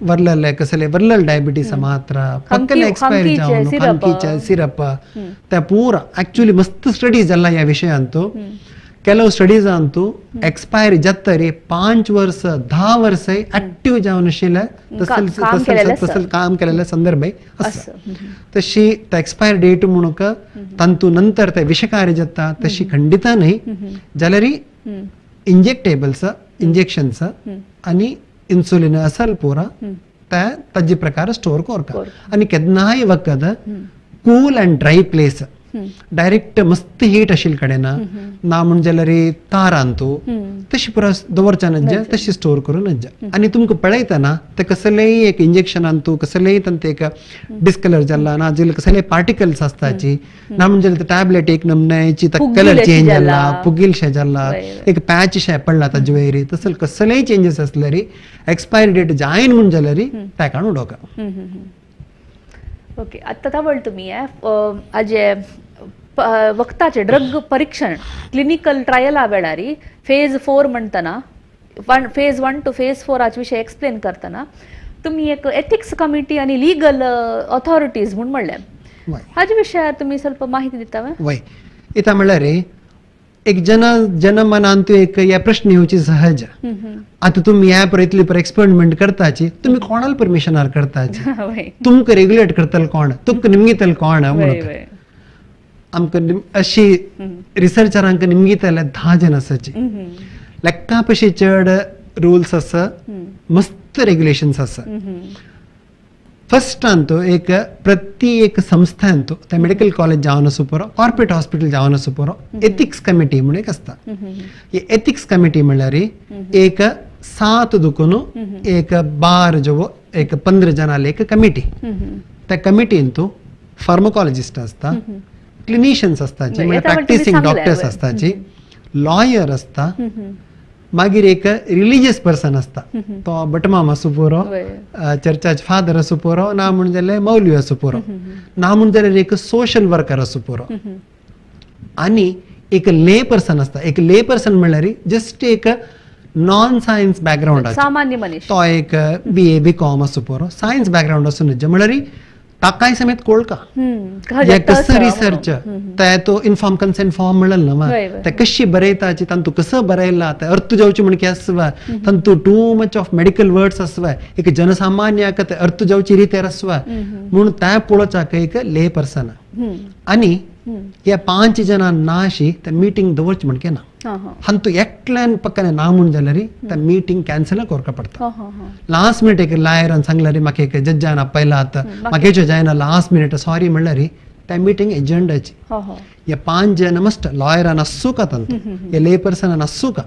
वरलेले कसले वरलेले डायबिटीस मात्रा पक्कले एक्सपायरी जावन खांकीचे सिरप त्या पुरा एक्चुअली मस्त स्टडीज जाला ह्या विशयांतू. ಕೆಲವು स्टडीज ಅಂತೂ एक्सपायरी जातरी 5 वर्स 10 वर्स एक्टिव जावन आशिल्ले तसल काम केलेले संदर्भ आसा. तशी एक्सपायरी डेट म्हणून तांतू नंतर ते विषकारी जाता तशी खंडिता न्हय. जाल्यार इंजेक्टेबल्स इंजेक्शन्स आनी इन्सुलीन असल पुरा त्या ताजे प्रकार स्टोर करता आनी केन्नाय वखद cool and dry place direct मस्त हीट आशिल्ले कडेन ना म्हूण जाल्यार तारांतू तशी पुरा दवरच्या नज्जा तशी स्टोर करून नज्जा. आनी तुमकां पळयतना ते कसलेय एक इंजेक्शनांतू कसलेय तांतू एक डिस्कलर जाला ना जाल्यार कसलेय पार्टिकल्स आसताची ना म्हूण जाल्यार टॅबलेट एक नमन्याची कलर चेंज जाला पुगील शे जाला एक पॅच शे पडला ताजे वयर तसले कसलेय चेंजीस आसल्यार एक्सपायरी डेट जायन म्हूण जाल्यार ताका उडोवका. ओके आतां तवळ तुमी हाजे वखदाचे ड्रग परीक्षण क्लिनिकल ट्रायला वेळार फेज 4 म्हणटना फेज 1 टू फेज 4 हाचे विशय एक्सप्लेन करतना तुमी एक एथिक्स कमिटी आनी लिगल ऑथॉरिटीज म्हूण म्हणलें हाजे विशयार तुमी ಸ್ವಲ್ಪ माहिती दिता. वय इतां म्हणल्यार एक जनमनांत एक या प्रश्न येवची सहज. आतां तुमी ह्या पर इतली पर एक्सपेरिमेंट करताची, तुमी कोणाला परमिशनार करताची, तुमकां रेग्युलेट करतले कोण, तुमकां निमगितले कोण म्हणून. आमकां अशी रिसर्चरांक निमगितले 10 जण आसाची, लेक्का पशी चड रुल्स आसा, मस्त रेग्युलेशन्स आसा. फर्स्ट अंतू एक प्रति एक संस्था अंतू ते मेडिकल कॉलेज जावन आसूं पुरो, कॉर्पोरेट हॉस्पिटल जावन आसूं पुरो, एथिक्स कमिटी म्हणून एक आसता. ही एथिक्स कमिटी म्हणल्यार एक 7 दुकून एक 12 जो एक 15 जणांली एक कमिटी. त्या कमिटीन तूं फार्माकॉलॉजिस्ट आसता, क्लिनिशियन्स आसताची म्हणजे प्रॅक्टिसिंग डॉक्टर्स आसताची, लॉयर आसता, मागीर एक रिलीजियस पर्सन आसता, तो भटमाम आसूं पुरो, चर्चाचे फादर आसूं पुरो, ना म्हण जाल्यार मौलवी आसूं पुरो, ना म्हण जाल्यार एक सोशल वर्कर आसूं पुरो, आनी एक ले पर्सन आसता. एक ले पर्सन म्हणल्यार जस्ट एक नॉन सायन्स बॅकग्रावंड, सामान्य मनीस, तो एक BA BCom आसूं पुरो, सायन्स बॅकग्रावंड आसूं न्हय, म्हणल्यार ताकाय समेत कोळका कसं रिसर्च ते तो इन्फॉर्म कन्सेंट फॉर्म म्हणलं ना, ते कशी बरयताची, तांतू कसं बरयला, ते अर्थ जावची म्हण की आसवा, तांतू too much of medical words आसवा, एक जनसामान्याक ते अर्थ जावची रितेर आसवा, म्हणून त्या पळोवच्याक एक ले पर्सन. आनी ह्या 5 जाणां नाशी ते मिटींग दवरची म्हण ना, हांतू एकल्यान पक्काने ना म्हूण जाल्यार त्या मिटींग कॅन्सल करपा पडटा. लास्ट मिनिट एक लायरान सांगल्यार म्हाका एक जज्जान आपयलात, म्हाका हेच्यो जायना, लास्ट मिनिट सॉरी म्हणल्यार त्या मिटींग एजंडाची. ह्या 5 जण मस्ट लॉयरान आसूका, तांतू ह्या ले पर्सनान आसूका.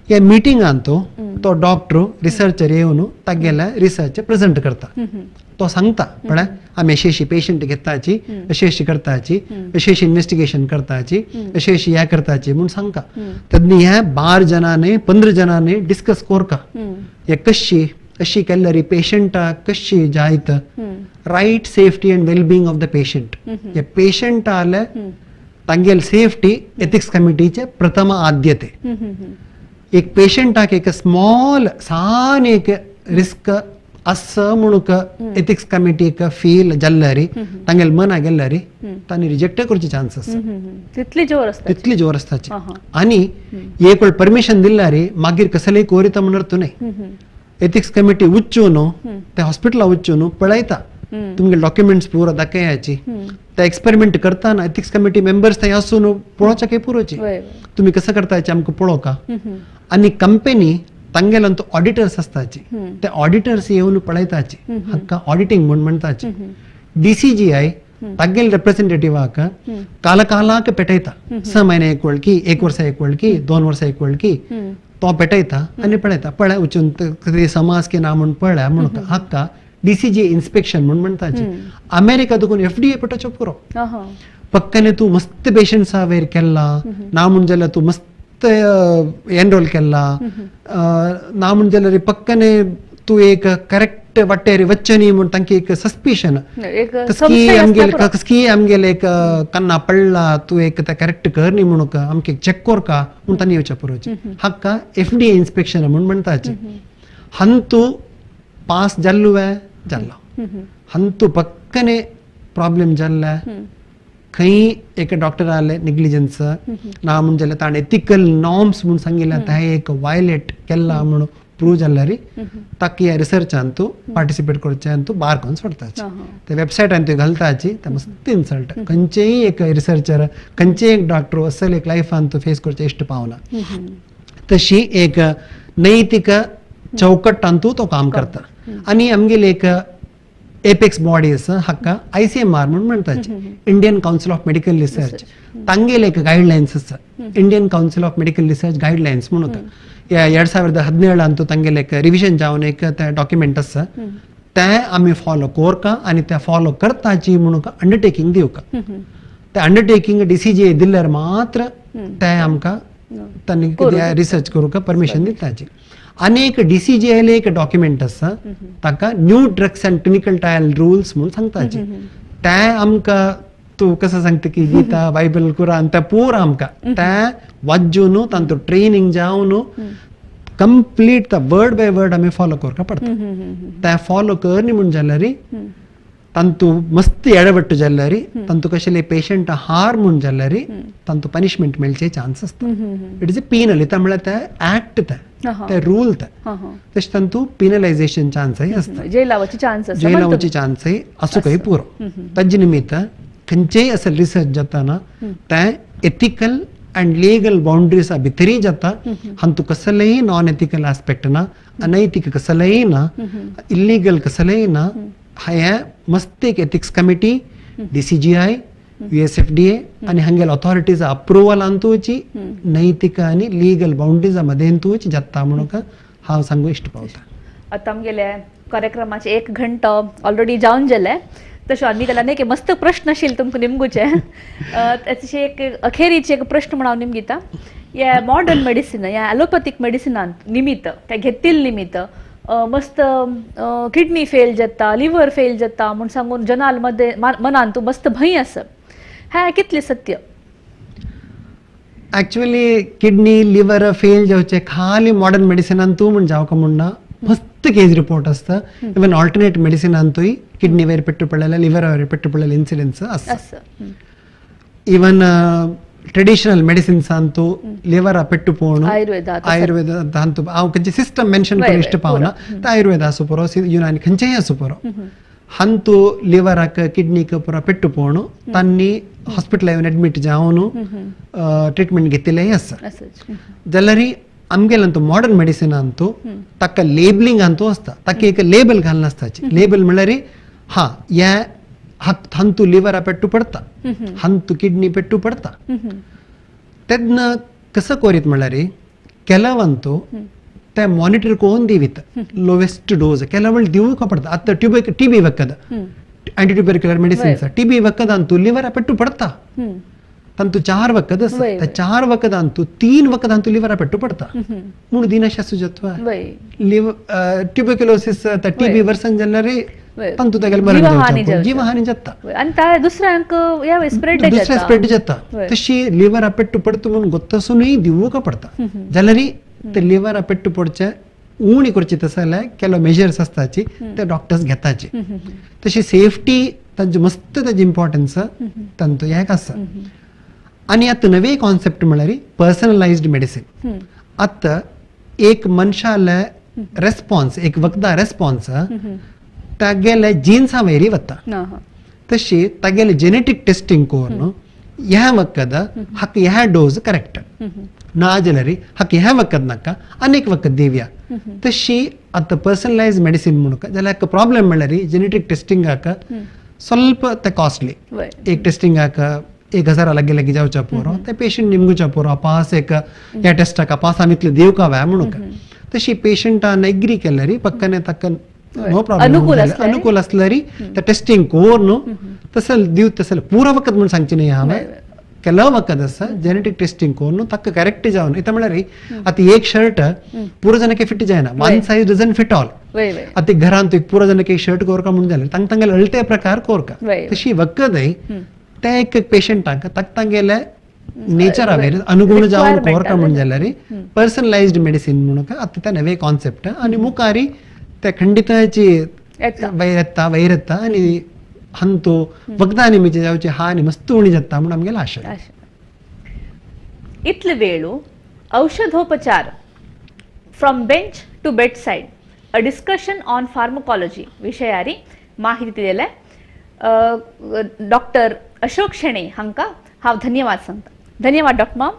ह्या मिटिंगान तो डॉक्टर रिसर्चर येवन तागेले रिसर्च प्रेझेंट करता. तो सांगता पळय आमी अशी अशी पेशंट घेताची, अशी अशी करताची, अशी अशी इन्व्हेस्टिगेशन करताची, अशी अशी ह्या करताची म्हूण सांगता. तेन्ना ह्या 12 जणांनी 15 जणांनी डिस्कस करका हे कशी अशी केल्यार पेशंटाक कशी जायत, right safety and wellbeing of the patient. हे पेशंटाले तांगेल सेफ्टी एथिक्स कमिटीचे प्रथम आद्यते. एक पेशंटाक एक स्मॉल सान एक रिस्क असं म्हणून एथिक्स कमिटीक फील जाल्यार तांगेल मना गेल्यार तांणी रिजेक्ट करचे चान्सेस, तितली जोर आसता, तितली जोर आसताची. आनी एक वेळ परमिशन दिल्यार मागीर कसलेय कोरिता म्हणून तूं न्हय, एथिक्स कमिटी वचून त्या हॉस्पिटला वचून पळयता तुमगे डॉक्युमेंट्स पुरो दाखयाची, ते एक्सपेरिमेंट करताना एथिक्स कमिटी मेंबर्स थंय आसून पळोवच्याक पुरोची, तुमी कसं करताचे आमकां पळोवका. आनी कंपनी तांगेल्यान तो ऑडिटर्स आसताची, ते ऑडिटर्स येवन पळयताची, हाका ऑडिटींग म्हूण म्हणटाची. DCGI तांगेल रेप्रेझेंटेटिव्हाक काल कालाक पेटयता, 6 महिने एक वळखी, 1 वर्सा एक वळखी, 2 वर्सा एक वळखी तो पेटयता आनी पळयता, पळय वचून समाज की ना म्हूण पळय म्हणून हाका DCGI inspection म्हूण म्हणटाची. अमेरिका दुखून FDA पेटोवचो पुरो, पक्काने तूं मस्त पेशंट्सा वयर केला ना म्हूण जाल्यार तूं मस्त एनरोल केला ना म्हूण जाल्यार पक्काने तूं एक करेक्ट वाटेर वच्चें न्ही म्हूण तांकां एक सस्पिशन, कसकी आमगेले एक कन्ना पडला, तूं एक ते करेक्ट कर न्ही म्हणून आमकां एक चॅक करका म्हूण तांणी येवच्या पुरोची. हाका FDA inspection म्हूण म्हणटाची. हांतू पास जाल्लो जाल्लो, हांतू पक्काने प्रॉब्लेम जाल्ले, खंय एका डॉक्टराले नेग्लिजन्स ना म्हूण जाल्यार ताणें एथिकल नॉर्म्स म्हूण सांगिल्लें तें एक वायलेट केला म्हणून प्रूव जाल्यार ताका ह्या रिसर्चान तूं पार्टिसिपेट करचें तूं बार करून सोडटाची, ते वेबसायटान तूं घालताची, ते मस्त इन्सल्ट. खंयचेय एक रिसर्चर, खंयचेय एक डॉक्टर असल एक लायफान तूं फेस करचें इश्ट पावना. तशी एक नैतीक चौकट्टान तूं तो काम करता. आनी आमगेली एक एपेक्स बॉडी आसा हाका ICMR म्हूण म्हणटाची, Indian council of medical research. तांगेले एक गायडलायन्स आसा, Indian council of medical research guidelines म्हणून. 2017 तांगेले एक रिविजन जावन एक ते डॉक्युमेंट आसा, ते आमी फॉलो करका आनी ते फॉलो करताची म्हणून अंडरटेकींग दिवका. ते अंडरटेकींग DCGI दिल्यार मात्र ते आमकां तांणी रिसर्च करूंक परमिशन दिताची. आनी एक DCGI एक डॉक्युमेंट आसा ताका new drugs and clinical trial rules म्हणून सांगताची. ते आमकां तूं कसं सांगता की गीता, बायबल, कुरान ते पूर आमकां ते वाजून तांतू ट्रेनिंग जावन complete the word by word आमी फॉलो करपा पडटा. ते फॉलो कर न्ही म्हूण जाल्यार तांतू मस्त एडवट्टू जाल्यार तांतू कशें पेशंट हार्म म्हूण जाल्यार तांतू पनिशमेंट मेळचे चान्स आसता. It is a penal इता म्हळ्यार ते एक्ट ते ते रूल ते तशें तांतू पिनलायझेशन चान्सय आसता, जेलावची चान्स आसता, जेलावची चान्सय आसूंकय पुरो. ताजे निमित्त खंयचेय अशें रिसर्च जाताना ते एथिकल अँड लीगल बाउंड्रीज भितरय जाता. हातूंत कसलेय नॉन एथिकल आस्पेक्ट ना, अनैतिक कसलेय ना, इल्लीगल कसलेय ना. हें मस्त एक ethics committee, DCGI, USFDA आनी हांगेले ऑथॉरिटीज अप्रुवल अंतूची नैतिक आनी लीगल बाउंड्रीजा मदेंतूच जाता म्हणून हांव सांगू इश्ट पावता. आतां आमगेले कार्यक्रमाचे 1 घंटो ऑलरेडी जावन गेले. तशें आनी जाल्यार एक मस्त प्रश्न आशिल्ले तुमकां निमगुचे, तशें एक अखेरीचे एक प्रश्न म्हण हांव निमगिता. हे मॉडर्न मेडिसिन, ह्या एलोपॅथीक मेडिसिनान निमित्त ते घेतिल्ले निमित्त मस्त किडनी फेल जाता, लिव्हर फेल जाता म्हूण सांगून जनाल मध्ये मनांत मस्त भंय आसा, हें कितलें सत्य? एक्चुअली किडनी लिव्हर फेल जावचे खाली मॉडर्न मेडिसिनान तूं म्हूण जावका म्हूण ना, मस्त केज रिपोर्ट आसता. इवन ऑल्टरनेट मेडिसिनांतूय किडनी वयर पेट्टू पडलेले, लिव्हर वयर पेट्टू पडलेले इन्सिडन्स आसता. इवन ट्रेडिशनल मेडिसिन्सांतू लिव्हरा पेट्टू पोवण आयुर्वेद हांतू हांव खंयचे सिस्टम मेन्शन करूं इश्ट पावना, ते आयुर्वेद आसूं पुरो, युनानी खंयचेय आसूं पुरो, हांतू लिव्हराक किडनीक पुरो पेट्टू पोवण तांणी हॉस्पिटला येवन एडमीट जावन ट्रिटमेंट घेतिल्लेय आसा. जाल्यार आमगेल्यान मॉडर्न मेडिसिनांतू ताका लेबलिंग हांतू आसता, ताका एक लेबल घालून आसताची. लेबल म्हणल्यार हा हे हांतू लिव्हरा पेट्टू पडता, हांतू किडनी पेट्टू पडता. तेन्ना कसो करीत म्हणल्यार केलवंतू ते मॉनिटर करून दिवीत लोवेस्ट डोज केलवळ दिवूंक पडता. आतां टीबी वखद, अँटीट्युबरक्युलर मेडिसिन्स, टीबी वखदांतू लिव्हरा पेट्टू पडता, तांतू 4 वखद आसा, त्या 4 वखदांतू 3 वखदांतू लिव्हरा पेट्टू पडता म्हूण दिनाशा सुजत्वा ट्युबरक्युलोसिस टीबी वर्सन जाल्यार तांतू तागेलें मरण जावचें, जीवहानी जाता आनी दुसऱ्यांक दुसऱ्या स्प्रेड जाता. तशी लिव्हरा पेट्टू पडटा म्हूण गोत्तसूनय दिवूंक पडता. जाल्यार ते लिव्हरा पेट्टू पडचें उणी करची तशें जाल्यार केलो मेजर्स आसताची ते डॉक्टर्स घेताची. तशी सेफ्टी तांची मस्त ताजी इम्पॉर्टन्स तांतू हें आसा. आनी आतां नवे कॉन्सेप्ट म्हणल्यार पर्सनलायज्ड मेडिसीन. आतां एक मनशाले रेस्पॉन्स, एक वखदा रेस्पॉन्स तागेले जिन्सा वयरी वता, तशी तागेले जेनेटीक टेस्टिंग करून ह्या वखद हाका ह्या डोज करेक्ट ना जाल्यार हाका ह्या वखद नाका आनीक वखद दिवया. तशी आतां पर्सनलायज मेडिसीन म्हणून जाल्यार हाका प्रॉब्लेम म्हणल्यार जेनेटीक टेस्टिंगाक स्वल्प ते कॉस्टली, एक टेस्टिंगाक 1000 लागीं लागीं जावच्या पुरो, ते पेशंट निमगुच्या पुरो पास एक ह्या टेस्टाक पास आमी इतले दिवका व्हय म्हणून. तशी पेशंटान एग्री केल्यार पक्काने ताका नो प्रॉब्लेम, अनुकूल आसल्यार ते टेस्टिंग करून तसं दिव तसं पुरो वखद म्हूण सांगचें न्ही हांवें, केलो वखद आसा जेनेटीक टेस्टिंग करून ताका करेक्ट जावन. इतां म्हणल्यार आतां एक शर्ट पुरो जाणांक फिट जायना, 1 सायज डजन फिट ऑल. आतां घरांत एक पुरो जाणांक एक शर्ट कोरका म्हूण जाल्यार तांकां तांगेले अळटे प्रकार कोरका. तशी वखदय ते एक पेशंटाक ताका तांगेले नेचरा वयर अनुगुण जावन कोरका म्हूण जाल्यार पर्सनलायज्ड मेडिसीन म्हणून आतां ते नवे कॉन्सेप्ट आनी मुखारी ते खंडिताची वयर येता वयर येता आनी हांतू वखदांनी म्हणजे जावचे हा आनी मस्त उणी जाता म्हूण आमगेले आशा. इतले वेळू औषधोपचार from bench to bed side a discussion on pharmacology विशयारी माहिती दिले डॉक्टर अशोक शेणे हांकां हांव धन्यवाद सांगता. धन्यवाद डॉक्टर माम.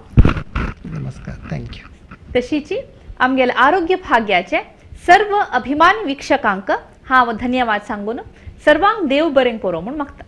नमस्कार, thank you. तशीची आमगेले आरोग्य भाग्याचे सर्व अभिमानी वीक्षकांक हांव धन्यवाद सांगून सर्वांक देव बरें करो म्हूण मागता.